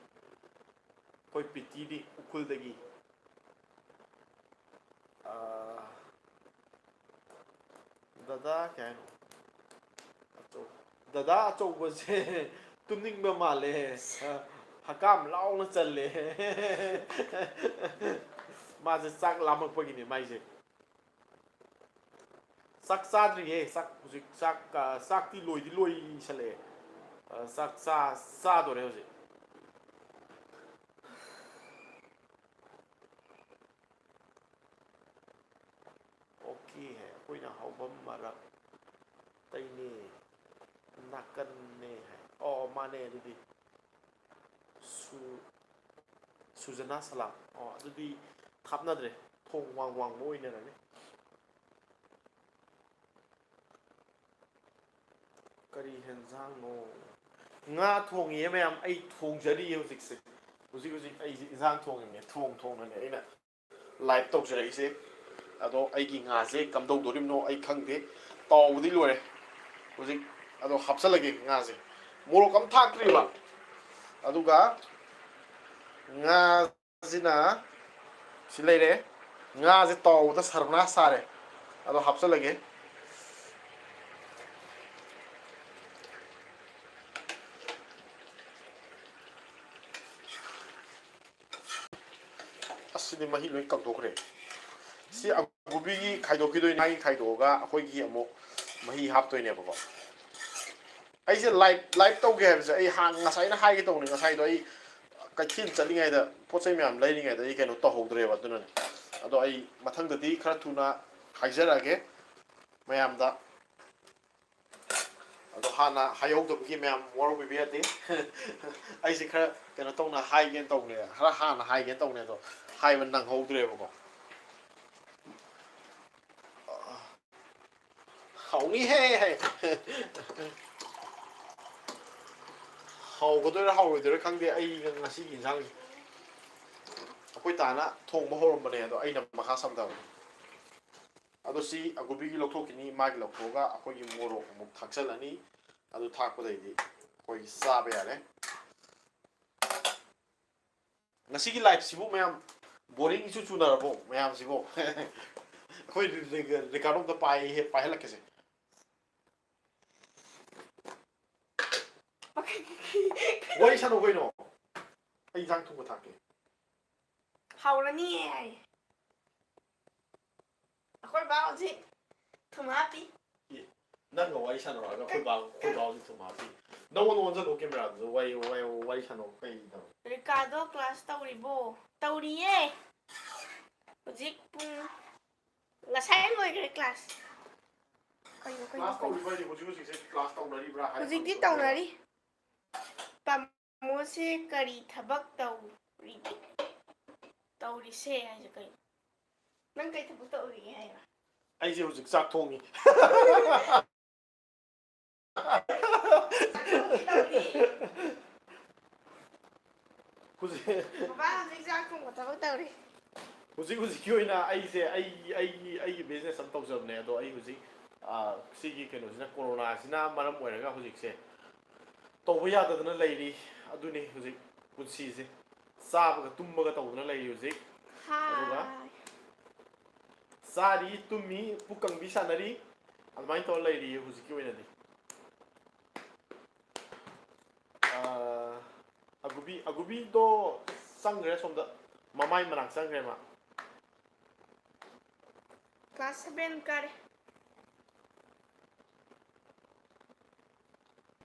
ꯑꯩꯈꯣꯏ ꯄꯤꯇꯤꯗꯤ ꯎꯈ꯭ꯔꯨꯜꯗꯒꯤ꯫ ꯑꯥ, ꯗꯗꯥ ꯀꯩ ꯍꯥꯏꯅꯣ? ꯑꯆꯧ-, ꯗꯗꯥ ꯑꯆꯧꯕꯁꯦ ꯇꯨꯝꯅꯤꯡꯕ ꯃꯥꯜꯂꯦ꯫ ꯑ, ꯍꯀꯥꯝ ꯂꯥꯎꯅ ꯆꯜꯂꯦ꯫ ꯃꯥꯁꯦ ꯆꯥꯛ ꯂꯥꯝꯃꯛꯄꯒꯤꯅꯦ ꯃꯥꯏꯁꯦ꯫ ꯆꯥꯛ ꯆꯥꯗ꯭ꯔꯤꯌꯦ꯫ ꯆꯥꯛ ꯍꯧꯖꯤꯛ ꯆꯥꯛ, ꯑ, ꯆꯥꯛꯇꯤ ꯂꯣꯏꯗꯤ ꯂꯣꯏꯁꯜꯂꯛꯑꯦ꯫ ꯑ, ꯆꯥꯛ ꯆꯥ-, ꯆꯥꯗꯣꯔꯦ ꯍꯧꯖꯤꯛ꯫ OK ꯍꯥꯏ, ꯑꯩꯈꯣꯏꯅ ꯍꯧꯐꯝ ꯃꯔꯛꯇꯩꯅꯦ, ꯅꯥꯀꯟꯅꯦ ꯍꯥꯏ꯫ ꯑꯣ, ꯃꯥꯅꯦ ꯑꯗꯨꯗꯤ꯫ ꯁꯨ-, ꯁꯨꯖꯅꯥ ꯁꯂꯥꯝ꯫ ꯑꯣ, ꯑꯗꯨꯗꯤ ꯊꯥꯞꯅꯗ꯭ꯔꯦ, ꯊꯣꯡ ꯋꯥꯡ ꯋꯥꯡꯃ ꯑꯣꯏꯅꯔꯅꯤ꯫ ꯀꯔꯤ ꯍꯦꯟꯖꯥꯡꯅꯣ? ꯉꯥ ꯊꯣꯡꯉꯤꯌꯦ ꯃꯌꯥꯝ, ꯑꯩ ꯊꯣꯡꯖꯔꯤꯌꯦ ꯍꯧꯖꯤꯛꯁꯦ꯫ ꯍꯧꯖꯤꯛ ꯍꯧꯖꯤꯛ ꯑꯩꯁꯦ ꯏꯟꯖꯥꯡ ꯊꯣꯡꯉꯤꯅꯦ, ꯊꯣꯡ ꯊꯣꯡꯅꯅꯦ ꯑꯩꯅ live ꯇꯧꯖꯔꯛꯏꯁꯦ꯫ ꯑꯗꯣ ꯑꯩꯒꯤ ꯉꯥꯁꯦ ꯀꯝꯗꯧꯗꯣꯔꯤꯕꯅꯣ ꯑꯩ ꯈꯪꯗꯦ꯫ ꯇꯥꯎꯕꯗꯤ ꯂꯣꯏꯔꯦ꯫ ꯍꯧꯖꯤꯛ ꯑꯗꯣ ꯍꯥꯞꯆꯜꯂꯒꯦ ꯉꯥꯁꯦ꯫ ꯃꯣꯔꯣꯛ ꯑꯃ ꯊꯥꯛꯇ꯭ꯔꯤꯕ꯫ ꯑꯗꯨꯒ ꯉꯥꯁꯤꯅ ꯁꯤ ꯂꯩꯔꯦ꯫ ꯉꯥꯁꯦ ꯇꯥꯎꯕꯗ ꯁꯔꯕꯅꯥꯁ ꯁꯥꯔꯦ꯫ ꯑꯗꯣ ꯍꯥꯞꯆꯜꯂꯒꯦ꯫ ꯑꯁ, ꯁꯤꯗꯤ ꯃꯍꯤ ꯂꯣꯏ ꯀꯪꯊꯣꯛꯈ꯭ꯔꯦ꯫ ꯁꯤ ꯑꯒꯨꯕꯤꯒꯤ ꯈꯥꯏꯗꯣꯛꯈꯤꯗꯣꯏꯅꯤ꯫ ꯃꯥꯒꯤ ꯈꯥꯏꯗꯣꯛꯑꯒ ꯑꯩꯈꯣꯏꯒꯤ ꯑꯃꯨꯛ ꯃꯍꯤ ꯍꯥꯞꯇꯣꯏꯅꯦꯕꯀꯣ꯫ ꯑꯩꯁꯦ ꯂꯥꯏꯞ, ꯂꯥꯏꯞ ꯇꯧꯒꯦ ꯍꯥꯏꯕꯁꯦ ꯑꯩ ꯍꯥꯟꯅ ꯉꯁꯥꯏꯅ ꯍꯥꯏꯒꯦ ꯇꯧꯕꯅꯤ꯫ ꯉꯁꯥꯏꯗꯣ ꯑꯩ ꯀꯩꯊꯦꯜ ꯆꯠꯂꯤꯉꯩꯗ, ꯄꯣꯠ ꯆꯩ ꯃꯌꯥꯝ ꯂꯩꯔꯤꯉꯩꯗ ꯑꯩ ꯀꯩꯅꯣ ꯇꯧꯍꯧꯗ꯭ꯔꯦꯕ꯫ ꯑꯗꯨꯅꯅꯦ꯫ ꯑꯗꯣ ꯑꯩ ꯃꯊꯪꯗꯗꯤ ꯈꯔ ꯊꯨꯅ ꯍꯥꯏꯖꯔꯛꯑꯒꯦ ꯃꯌꯥꯝꯗ꯫ ꯑꯗꯣ ꯍꯥꯟꯅ ꯍꯥꯏꯍꯧꯗꯕꯒꯤ ꯃꯌꯥꯝ ꯋꯥꯔꯧꯕꯤꯕ ꯌꯥꯗꯦ꯫ ꯑꯩꯁꯦ ꯈꯔ ꯀꯩꯅꯣ ꯇꯧꯅ ꯍꯥꯏꯒꯦꯅ ꯇꯧꯕꯅꯦ, ꯈꯔ ꯍꯥꯟꯅ ꯍꯥꯏꯒꯦꯅ ꯇꯧꯕꯅꯦ, ꯑꯗꯣ ꯍꯥꯏꯕ ꯅꯪꯍꯧꯗ꯭ꯔꯦꯕꯀꯣ꯫ ꯍꯥꯎꯅꯤꯍꯦ! ꯍꯥꯎꯒꯗꯣꯏꯔꯥ ꯍꯥꯎꯔꯣꯏꯗꯣꯏꯔꯥ ꯈꯪꯗꯦ ꯑꯩ ꯉꯁꯤꯒꯤ ꯏꯟꯁꯥꯡꯁꯦ꯫ ꯑꯩꯈꯣꯏ ꯇꯥꯅ ꯊꯣꯡꯕ ꯍꯧꯔꯝꯕꯅꯦ, ꯑꯗꯣ ꯑꯩꯅ ꯃꯈꯥ ꯁꯝꯊꯕꯅꯦ꯫ ꯑꯗꯣ ꯁꯤ ꯑꯒꯨꯕꯤꯒꯤ ꯂꯧꯊꯣꯛꯈꯤꯅꯤ, ꯃꯥꯒꯤ ꯂꯧꯊꯣꯛꯑꯒ ꯑꯩꯈꯣꯏꯒꯤ ꯃꯣꯔꯣꯛ ꯑꯃꯨꯛ ꯊꯥꯛꯆꯜꯂꯅꯤ꯫ ꯑꯗꯨ ꯊꯥꯛꯄꯗꯩꯗꯤ ꯑꯩꯈꯣꯏꯒꯤ ꯆꯥꯕ ꯌꯥꯔꯦ꯫ ꯉꯁꯤꯒꯤ ꯂꯥꯏꯐꯁꯤꯕꯨ ꯃꯌꯥꯝ ꯕꯣꯔꯤꯡ ꯏꯆꯨ ꯆꯨꯅꯔꯕꯣ ꯃꯌꯥꯝꯁꯤꯕꯨ? ꯑꯩꯈꯣꯏ ꯔꯤ-, ꯔꯤ-, ꯔꯤꯀꯥꯔꯗꯣ ꯑꯝꯇ ꯄꯥꯏ-, ꯄꯥꯏꯍꯜꯂꯛꯀꯦꯁꯦ꯫ ꯋꯥꯔꯤ ꯁꯥꯟꯅꯧ ꯀꯩꯅꯣ꯫ ꯑꯩ ꯏꯟꯁꯥꯡ ꯊꯣꯡꯕ ꯊꯥꯛꯀꯦ꯫ ꯍꯥꯎꯔꯅꯤꯌꯦ ꯍꯥꯏ꯫ ꯑꯩꯈꯣꯏ ꯕꯥ ꯍꯧꯖꯤꯛ ꯊꯨꯝ ꯍꯥꯞꯄꯤ꯫ ꯑꯦ, ꯅꯪꯒ ꯋꯥꯔꯤ ꯁꯥꯟꯅꯔꯛꯑꯒ ꯑꯩꯈꯣꯏ ꯕꯥ, ꯑꯩꯈꯣꯏ ꯕꯥ ꯍꯧꯖꯤꯛ ꯊꯨꯝ ꯍꯥꯞꯄꯤ꯫ ꯅꯪꯉꯣꯟꯗ ꯑꯣꯟꯁꯤꯜꯂꯣ ꯀꯦꯃꯦꯔꯥꯗꯨꯗ, ꯋꯥꯔꯤ, ꯋꯥꯔꯤ, ꯋꯥꯔꯤ ꯁꯥꯟꯅꯧ ꯀꯩꯗꯧꯔꯒꯦ? ꯔꯤꯀꯥꯔꯗꯣ ꯀ꯭ꯂꯥꯁ ꯇꯧꯔꯤꯕꯣ? ꯇꯧꯔꯤꯌꯦ꯫ ꯍꯧꯖꯤꯛ ꯄꯨꯡ, ꯉꯁꯥꯏ ꯂꯣꯏꯈ꯭ꯔꯦ ꯀ꯭ꯂꯥꯁ꯫ ꯀꯩꯅꯣ, ꯀꯩꯅꯣ, ꯀ꯭ꯂꯥꯁ ꯀꯩꯅꯣ? ꯇꯧꯔꯤꯕ ꯍꯥꯏꯗꯤ ꯍꯧꯖꯤꯛ ꯍꯧꯖꯤꯛꯁꯦ ꯀ꯭ꯂꯥꯁ ꯇꯧꯅꯔꯤꯕ꯭ꯔꯥ ꯍꯥꯏꯕ ꯍꯧꯖꯤꯛꯇꯤ ꯍꯪꯕꯅꯦ꯫ ꯇꯧꯅꯔꯤ꯫ ꯇꯥꯃꯣꯁꯦ ꯀꯔꯤ ꯊꯕꯛ ꯇꯧꯔꯤꯒꯦ? ꯇꯧꯔꯤꯁꯦ ꯍꯥꯏꯁꯦ ꯀꯩꯅꯣ? ꯅꯪ ꯀꯩ ꯊꯕꯛ ꯇꯧꯔꯤꯒꯦ ꯍꯥꯏꯅꯣ? ꯑꯩꯁꯦ ꯍꯧꯖꯤꯛ ꯆꯥꯛ ꯊꯣꯡꯉꯤ꯫ ꯍꯧꯖꯤꯛ ꯕꯕꯥ ꯍꯧꯖꯤꯛ ꯆꯥꯛ ꯊꯣꯡꯕ ꯊꯕꯛ ꯇꯧꯔꯤ꯫ ꯍꯧꯖꯤꯛ ꯍꯧꯖꯤꯛꯀꯤ ꯑꯣꯏꯅ ꯑꯩꯁꯦ ꯑꯩꯒꯤ ꯑꯩꯒꯤ ꯑꯩꯒꯤ ꯕꯤꯖꯤꯅꯦꯁ ꯑꯃ ꯇꯧꯖꯕꯅꯦ, ꯑꯗꯣ ꯑꯩ ꯍꯧꯖꯤꯛ, ꯑ, ꯁꯤꯒꯤ ꯀꯩꯅꯣꯁꯤꯅ, ꯀꯣꯔꯣꯅꯥꯁꯤꯅ ꯃꯔꯝ ꯑꯣꯏꯔꯒ ꯍꯧꯖꯤꯛꯁꯦ ꯇꯧꯕ ꯌꯥꯗꯗꯅ ꯂꯩꯔꯤ꯫ ꯑꯗꯨꯅꯤ ꯍꯧꯖꯤꯛ ꯄꯨꯟꯁꯤꯁꯦ, ꯆꯥꯕꯒ ꯇꯨꯝꯕꯒ ꯇꯧꯗꯅ ꯂꯩꯔꯤ ꯍꯧꯖꯤꯛ꯫ ꯑꯗꯨꯒ ꯆꯥꯔꯤ, ꯇꯨꯝꯃꯤ, ꯄꯨꯛ ꯀꯪꯕꯤ ꯁꯥꯟꯅꯔꯤ, ꯑꯗꯨꯃꯥꯏꯅ ꯇꯧꯔ ꯂꯩꯔꯤꯌꯦ ꯍꯧꯖꯤꯛꯀꯤ ꯑꯣꯏꯅꯗꯤ꯫ ꯑꯥ, ꯑꯒꯨꯕꯤ, ꯑꯒꯨꯕꯤꯗꯣ ꯆꯪꯈ꯭ꯔꯦ ꯁꯣꯝꯗ, ꯃꯃꯥꯏ ꯃꯅꯥꯛ ꯆꯪꯈ꯭ꯔꯦ ꯃꯥ꯫ Class seven ꯀꯥꯔꯦ꯫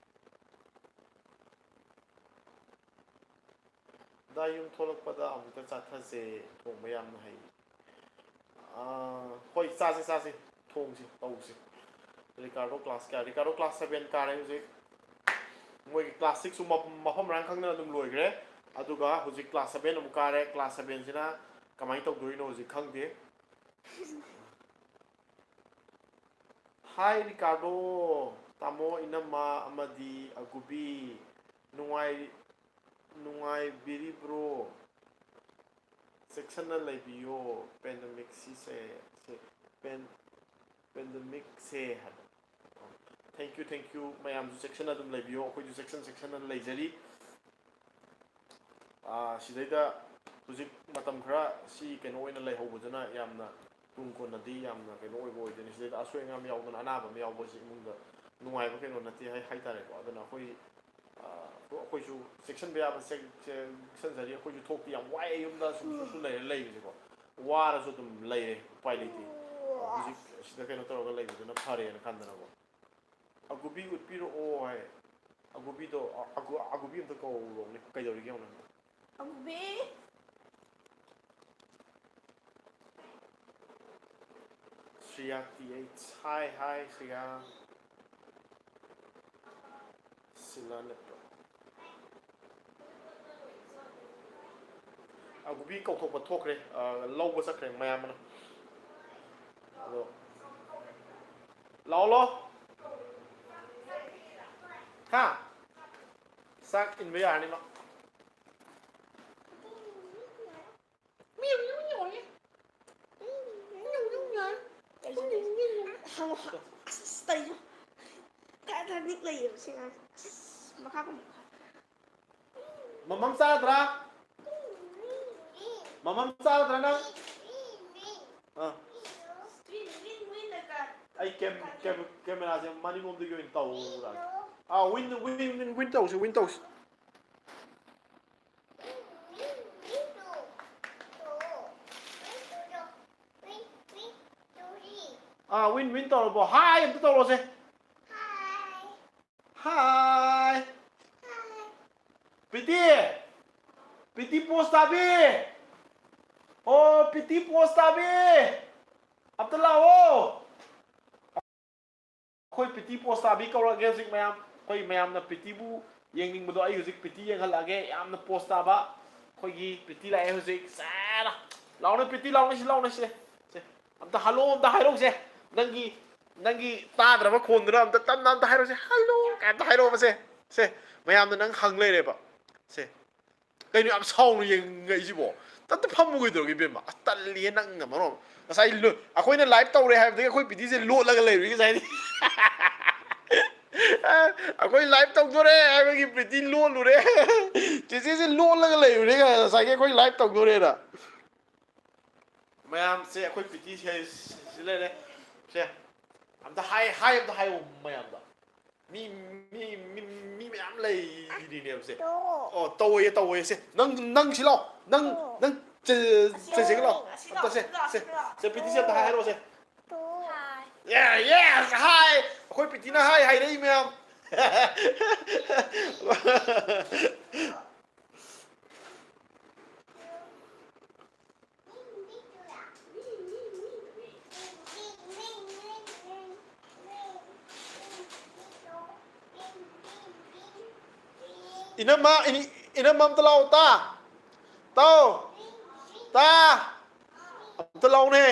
ꯗꯥ ꯌꯨꯝ ꯊꯣꯛꯂꯛꯄꯗ ꯑꯃꯨꯛꯇ ꯆꯥꯊꯁꯦ, ꯊꯣꯡꯕ ꯌꯥꯝꯅ ꯍꯩ꯫ ꯑꯥ, ꯍꯣꯏ, ꯆꯥꯁꯦ, ꯆꯥꯁꯦ, ꯊꯣꯡꯁꯤ, ꯇꯧꯁꯤ꯫ ꯔꯤꯀꯥꯔꯗꯣ class ꯀꯌꯥ? ꯔꯤꯀꯥꯔꯗꯣ class seven ꯀꯥꯔꯦ ꯍꯧꯖꯤꯛ꯫ ꯃꯣꯏꯒꯤ class six ꯁꯨ ꯃꯐꯝ ꯃꯔꯥꯡ ꯈꯪꯗꯅ ꯑꯗꯨꯝ ꯂꯣꯏꯈ꯭ꯔꯦ꯫ ꯑꯗꯨꯒ ꯍꯧꯖꯤꯛ class seven ꯑꯃꯨꯛ ꯀꯥꯔꯦ꯫ Class seven ꯁꯤꯅ ꯀꯃꯥꯏꯅ ꯇꯧꯗꯣꯏꯅꯣ ꯍꯧꯖꯤꯛ ꯈꯪꯗꯦ꯫ ꯍꯥꯏ ꯔꯤꯀꯥꯔꯗꯣ, ꯇꯥꯃꯣ, ꯏꯅꯝꯃ ꯑꯃꯗꯤ ꯑꯒꯨꯕꯤ, ꯅꯨꯡꯉꯥꯏ-, ꯅꯨꯡꯉꯥꯏꯕꯤꯔꯤꯕ꯭ꯔꯣ? ꯆꯦꯛꯁꯟꯅ ꯂꯩꯕꯤꯌꯣ, ꯄꯦꯟꯗꯦꯃꯤꯛ ꯁꯤꯁꯦ, ꯁꯦ, ꯄꯦꯟ-, ꯄꯦꯟꯗꯦꯃꯤꯛ ꯁꯦ ꯍꯥꯏꯕ꯫ Thank you, thank you꯫ ꯃꯌꯥꯝꯁꯨ ꯆꯦꯛꯁꯟꯅ ꯑꯗꯨꯝ ꯂꯩꯕꯤꯌꯣ, ꯑꯩꯈꯣꯏꯁꯨ ꯆꯦꯛꯁꯟ ꯆꯦꯛꯁꯟꯅ ꯂꯩꯖꯔꯤ꯫ ꯑꯥ, ꯁꯤꯗꯩꯗ ꯍꯧꯖꯤꯛ ꯃꯇꯝ ꯈꯔ ꯁꯤ ꯀꯩꯅꯣ ꯑꯣꯏꯅ ꯂꯩꯍꯧꯕꯗꯨꯅ ꯌꯥꯝꯅ ꯇꯨꯡ ꯀꯣꯟꯅꯗꯤ ꯌꯥꯝꯅ ꯀꯩꯅꯣ ꯑꯣꯏꯕ ꯑꯣꯏꯗꯣꯏꯅꯤ꯫ ꯁꯤꯗꯩꯗ ꯑꯁꯣꯏ ꯑꯉꯥꯝ ꯌꯥꯎꯗꯅ, ꯑꯅꯥꯕ ꯑꯃ ꯌꯥꯎꯕꯁꯤ ꯏꯃꯨꯡꯗ ꯅꯨꯡꯉꯥꯏꯕ ꯀꯩꯅꯣ ꯅꯠꯇꯦ ꯍꯥꯏ-, ꯍꯥꯏꯇꯥꯔꯦꯀꯣ꯫ ꯑꯗꯨꯅ ꯑꯩꯈꯣꯏ, ꯑꯥ, ꯑꯩꯈꯣꯏꯁꯨ ꯆꯦꯛꯁꯤꯟꯕ ꯌꯥꯕ ꯆꯦꯛ-, ꯆꯦꯛꯁꯤꯟꯖꯔꯤ꯫ ꯑꯩꯈꯣꯏꯁꯨ ꯊꯣꯛꯇꯤ ꯌꯥꯝ ꯋꯥꯏꯑꯦ, ꯌꯨꯝꯗ ꯁꯨꯝ, ꯁꯨꯝ, ꯁꯨꯝ ꯂꯩꯔ ꯂꯩꯕꯁꯦꯀꯣ꯫ ꯋꯥꯔꯁꯨ ꯑꯗꯨꯝ ꯂꯩꯔꯦ, ꯎꯄꯥꯏ ꯂꯩꯇꯦ꯫ ꯍꯧꯖꯤꯛ ꯁꯤꯗ ꯀꯩꯅꯣ ꯇꯧꯔꯒ ꯂꯩꯕꯗꯨꯅ ꯐꯔꯦꯅ ꯈꯟꯗꯅꯀꯣ꯫ ꯑꯒꯨꯕꯤ ꯎꯠꯄꯤꯔꯛꯑꯣ ꯍꯥꯏ꯫ ꯑꯒꯨꯕꯤꯗꯣ, ꯑ-, ꯑꯒꯨ-, ꯑꯒꯨꯕꯤ ꯑꯝꯇ ꯀꯧꯔꯣꯅꯦ꯫ ꯀꯩꯗꯧꯔꯤꯒꯦ ꯌꯦꯡꯉꯣ꯫ ꯑꯒꯨꯕꯤ! Shreya T H. ꯍꯥꯏ, ꯍꯥꯏ, ꯁ꯭ꯔꯤꯌꯥ꯫ ꯁꯤꯂꯥ ꯅꯠꯇ꯭ꯔꯣ? ꯑꯒꯨꯕꯤ ꯀꯧꯊꯣꯛꯄ ꯊꯣꯛꯈ꯭ꯔꯦ, ꯑ, ꯂꯧꯕ ꯆꯠꯈ꯭ꯔꯦ ꯃꯌꯥꯝꯕꯅ꯫ ꯑꯗꯣ, ꯂꯥꯛꯑꯣ, ꯂꯥꯛꯑꯣ꯫ ꯍꯥ? ꯆꯥꯛ ꯏꯟꯕ ꯌꯥꯔꯅꯤ ꯃꯥ꯫ ꯑꯁ, ꯇꯧꯔꯤꯁꯦ꯫ ꯈꯔ ꯈꯔ ꯅꯤꯛ ꯂꯩꯌꯦꯕ ꯁꯤ ꯑꯉꯥꯡꯁꯦ꯫ ꯑꯁ, ꯃꯈꯥ ꯀꯨꯝꯃꯨ, ꯃꯈꯥ꯫ ꯃꯃꯝ ꯆꯥꯗ꯭ꯔꯥ? ꯃꯃꯝ ꯆꯥꯗ꯭ꯔꯥ ꯅꯪ? ꯑꯥ꯫ ꯑꯩ ꯀꯦꯝ-, ꯀꯦꯝ-, ꯀꯦꯃꯦꯔꯥꯁꯦ ꯃꯅꯤꯡꯂꯣꯝꯗꯒꯤ ꯑꯣꯏꯅ ꯇꯧꯔꯛꯑꯒꯦ꯫ ꯑꯥ, ꯋꯤꯟ, ꯋꯤꯟ, ꯋꯤꯟ, ꯋꯤꯟ ꯇꯧꯁꯤ, ꯋꯤꯟ ꯇꯧꯁꯤ꯫ ꯑꯥ, ꯋꯤꯟ, ꯋꯤꯟ ꯇꯧꯔꯕꯣ? ꯍꯥꯏ ꯑꯝꯇ ꯇꯧꯔꯣꯁꯦ꯫ ꯍꯥꯏ꯫ ꯄ꯭ꯔꯤꯇꯤ! ꯄ꯭ꯔꯤꯇꯤ ꯄꯣꯁ ꯇꯥꯕꯤ! ꯑꯣ, ꯄ꯭ꯔꯤꯇꯤ ꯄꯣꯁ ꯇꯥꯕꯤ! ꯑꯝꯇ ꯂꯥꯛꯑꯣ! ꯑꯩꯈꯣꯏ ꯄ꯭ꯔꯤꯇꯤ ꯄꯣꯁ ꯇꯥꯕꯤ ꯀꯧꯔꯛꯑꯒꯦ ꯍꯧꯖꯤꯛ ꯃꯌꯥꯝ꯫ ꯑꯩꯈꯣꯏ ꯃꯌꯥꯝꯅ ꯄ꯭ꯔꯤꯇꯤꯕꯨ ꯌꯦꯡꯅꯤꯡꯕꯗꯣ ꯑꯩ ꯍꯧꯖꯤꯛ ꯄ꯭ꯔꯤꯇꯤ ꯌꯦꯡꯍꯜꯂꯛꯑꯒꯦ꯫ ꯌꯥꯝꯅ ꯄꯣꯁ ꯇꯥꯕ ꯑꯩꯈꯣꯏꯒꯤ ꯄ꯭ꯔꯤꯇꯤ ꯂꯥꯛꯑꯦ ꯍꯧꯖꯤꯛ꯫ ꯁꯦ! ꯂꯥꯎꯅꯦ ꯄ꯭ꯔꯤꯇꯤ, ꯂꯥꯎꯅꯦ ꯁꯤ, ꯂꯥꯎꯅꯦ ꯁꯤ꯫ ꯁꯦ! ꯑꯝꯇ ꯍꯜꯂꯣ ꯑꯝꯇ ꯍꯥꯏꯔꯛꯎꯁꯦ꯫ ꯅꯪꯒꯤ, ꯅꯪꯒꯤ ꯇꯥꯗ꯭ꯔꯕ ꯈꯣꯟꯗꯨꯅ ꯑꯝꯇ ꯇꯞꯅ ꯑꯝꯇ ꯍꯥꯏꯔꯛꯎꯁꯦ꯫ "ꯍꯜꯂꯣ" ꯀꯥꯏ ꯑꯝꯇ ꯍꯥꯏꯔꯛꯑꯣꯕꯁꯦ꯫ ꯁꯦ, ꯃꯌꯥꯝꯅ ꯅꯪ ꯍꯪ ꯂꯩꯔꯦꯕ꯫ ꯁꯦ, ꯀꯩꯅꯣ ꯌꯥꯝ ꯁꯥꯎꯅ ꯌꯦꯡꯉꯛꯏꯁꯤꯕꯣ? ꯑꯝꯇ ꯐꯝꯃꯨ ꯀꯩꯗꯧꯔꯒꯦ ꯏꯕꯦꯝꯃ? ꯑꯁ, ꯇꯜꯂꯤꯍꯦ ꯅꯪꯅ ꯃꯔꯣꯟ ꯑꯃ꯫ ꯉꯁꯥꯏ ꯂꯣ-, ꯑꯩꯈꯣꯏꯅ ꯂꯥꯏꯚ ꯇꯧꯔꯦ ꯍꯥꯏꯕꯗꯒꯤ ꯑꯩꯈꯣꯏ ꯄꯤꯇꯤꯁꯦ ꯂꯣꯠꯂꯒ ꯂꯩꯔꯨꯏ ꯉꯁꯥꯏꯗꯤ꯫ ꯑ, ꯑꯩꯈꯣꯏ ꯂꯥꯏꯚ ꯇꯧꯗꯣꯔꯦ ꯍꯥꯏꯕꯒꯤ ꯄꯤꯇꯤ ꯂꯣꯠꯂꯨꯔꯦ꯫ ꯆꯦꯆꯦꯁꯦ ꯂꯣꯠꯂꯒ ꯂꯩꯔꯨꯔꯦ ꯉꯁꯥꯏꯒꯤ ꯑꯩꯈꯣꯏ ꯂꯥꯏꯚ ꯇꯧꯗꯣꯔꯦꯅ꯫ ꯃꯌꯥꯝꯁꯦ ꯑꯩꯈꯣꯏ ꯄꯤꯇꯤ ꯁꯦ ꯁꯤ ꯂꯩꯔꯦ꯫ ꯁꯦ, ꯑꯝꯇ ꯍꯥꯏ, ꯍꯥꯏ ꯑꯝꯇ ꯍꯥꯏꯌꯣ ꯃꯌꯥꯝꯗ꯫ ꯃꯤ, ꯃꯤ, ꯃꯤ, ꯃꯤ ꯃꯌꯥꯝ ꯂꯩꯔꯤꯅꯦꯕ ꯁꯦ꯫ ꯑꯣ, ꯇꯧꯋꯦ, ꯇꯧꯋꯦ꯫ ꯁꯦ, ꯅꯪ, ꯅꯪ ꯁꯤ ꯂꯥꯎ꯫ ꯅꯪ, ꯅꯪ ꯆꯦ-, ꯆꯦꯆꯦꯒ ꯂꯥꯎ꯫ ꯑꯝꯇ ꯁꯦ, ꯁꯦ, ꯁꯦ, ꯄꯤꯇꯤ ꯁꯦ ꯑꯝꯇ ꯍꯥꯏꯔꯛꯑꯣ ꯁꯦ꯫ ꯍꯥꯏ꯫ ꯌꯥ, ꯌꯦꯁ, ꯍꯥꯏ꯫ ꯑꯩꯈꯣꯏ ꯄꯤꯇꯤꯅ ꯍꯥꯏ ꯍꯥꯏꯔꯛꯏ ꯃꯌꯥꯝ꯫ ꯏꯅꯝꯃ, ꯏꯅꯤ-, ꯏꯅꯝꯃ ꯑꯝꯇ ꯂꯥꯛꯑꯣ, ꯇꯥ꯫ ꯇꯥꯎ꯫ ꯇꯥ꯫ ꯑꯝꯇ ꯂꯥꯛꯑꯣꯅꯦ꯫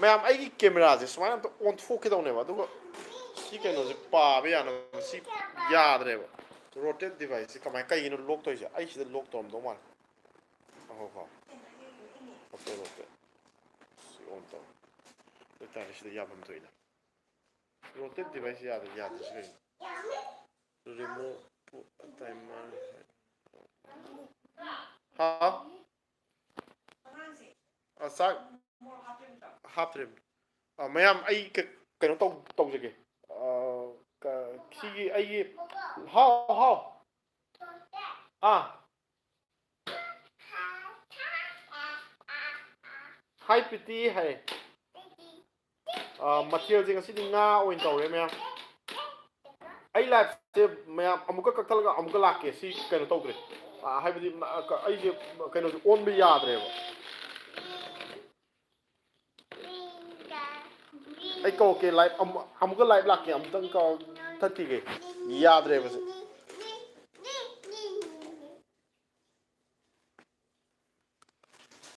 ꯃꯌꯥꯝ, ꯑꯩꯒꯤ ꯀꯦꯃꯦꯔꯥꯁꯦ ꯁꯨꯃꯥꯏꯅ ꯑꯝꯇ ꯑꯣꯟꯊꯣꯛꯀꯦ ꯇꯧꯅꯦꯕ, ꯑꯗꯨꯒ ꯁꯤ ꯀꯩꯅꯣꯁꯦ ꯄꯥꯕ ꯌꯥꯅꯕ ꯁꯤ ꯌꯥꯗ꯭ꯔꯦꯕ꯫ ꯔꯣꯇꯦꯠ ꯗꯤꯚꯥꯏꯁꯁꯦ ꯀꯃꯥꯏ, ꯀꯩꯒꯤꯅꯣ ꯂꯣꯛ ꯇꯧꯔꯤꯁꯦ? ꯑꯩ ꯁꯤꯗ ꯂꯣꯛ ꯇꯧꯔꯝꯗꯧ ꯃꯥꯜꯂꯦ꯫ ꯉꯥꯏꯈꯣꯀꯣ꯫ Okay, okay. ꯁꯤ ꯑꯣꯟ ꯇꯧ꯫ ꯑꯗꯨ ꯇꯥꯔꯗꯤ ꯁꯤꯗ ꯌꯥꯐꯝ ꯊꯣꯛꯏꯅ꯫ Rotate device ꯌꯥꯗ-, ꯌꯥꯗ꯭ꯔꯤꯁꯤ ꯀꯩꯅꯣ? Remove timer. ꯍꯥꯎ? ꯑ, ꯆꯥꯛ ꯍꯥꯞꯇ꯭ꯔꯤꯕꯅꯤ꯫ ꯑ, ꯃꯌꯥꯝ, ꯑꯩ ꯀ-, ꯀꯩꯅꯣ ꯇꯧ-, ꯇꯧꯖꯒꯦ꯫ ꯑ, ꯀ-, ꯁꯤꯒꯤ ꯑꯩꯒꯤ, ꯍꯥꯎ, ꯍꯥꯎ꯫ ꯑꯥ꯫ Hi, ꯄ꯭ꯔꯤꯇꯤ ꯍꯥꯏ꯫ ꯑ, ꯃꯊꯦꯜꯁꯦ ꯉꯁꯤꯗꯤ ꯉꯥ ꯑꯣꯏꯅ ꯇꯧꯔꯦ, ꯃꯌꯥꯝ꯫ ꯑꯩ liveꯁꯦ, ꯃꯌꯥꯝ, ꯑꯃꯨꯛꯀ ꯀꯛꯊꯠꯂꯒ ꯑꯃꯨꯛꯀ ꯂꯥꯛꯀꯦ꯫ ꯁꯤ ꯀꯩꯅꯣ ꯇꯧꯗ꯭ꯔꯦ꯫ ꯑ, ꯍꯥꯏꯕꯗꯤ, ꯃ-, ꯑ, ꯀ-, ꯑꯩꯁꯦ ꯀꯩꯅꯣꯁꯦ ꯑꯣꯟꯕ ꯌꯥꯗ꯭ꯔꯦꯕ꯫ ꯑꯩ ꯀꯧꯔꯛꯀꯦ, live ꯑꯃꯨ-, ꯑꯃꯨꯛꯀ live ꯂꯥꯛꯀꯦ꯫ ꯑꯃꯨꯛꯇꯪ ꯀꯛꯊꯠꯈꯤꯒꯦ꯫ ꯌꯥꯗ꯭ꯔꯦꯕ ꯁꯤ꯫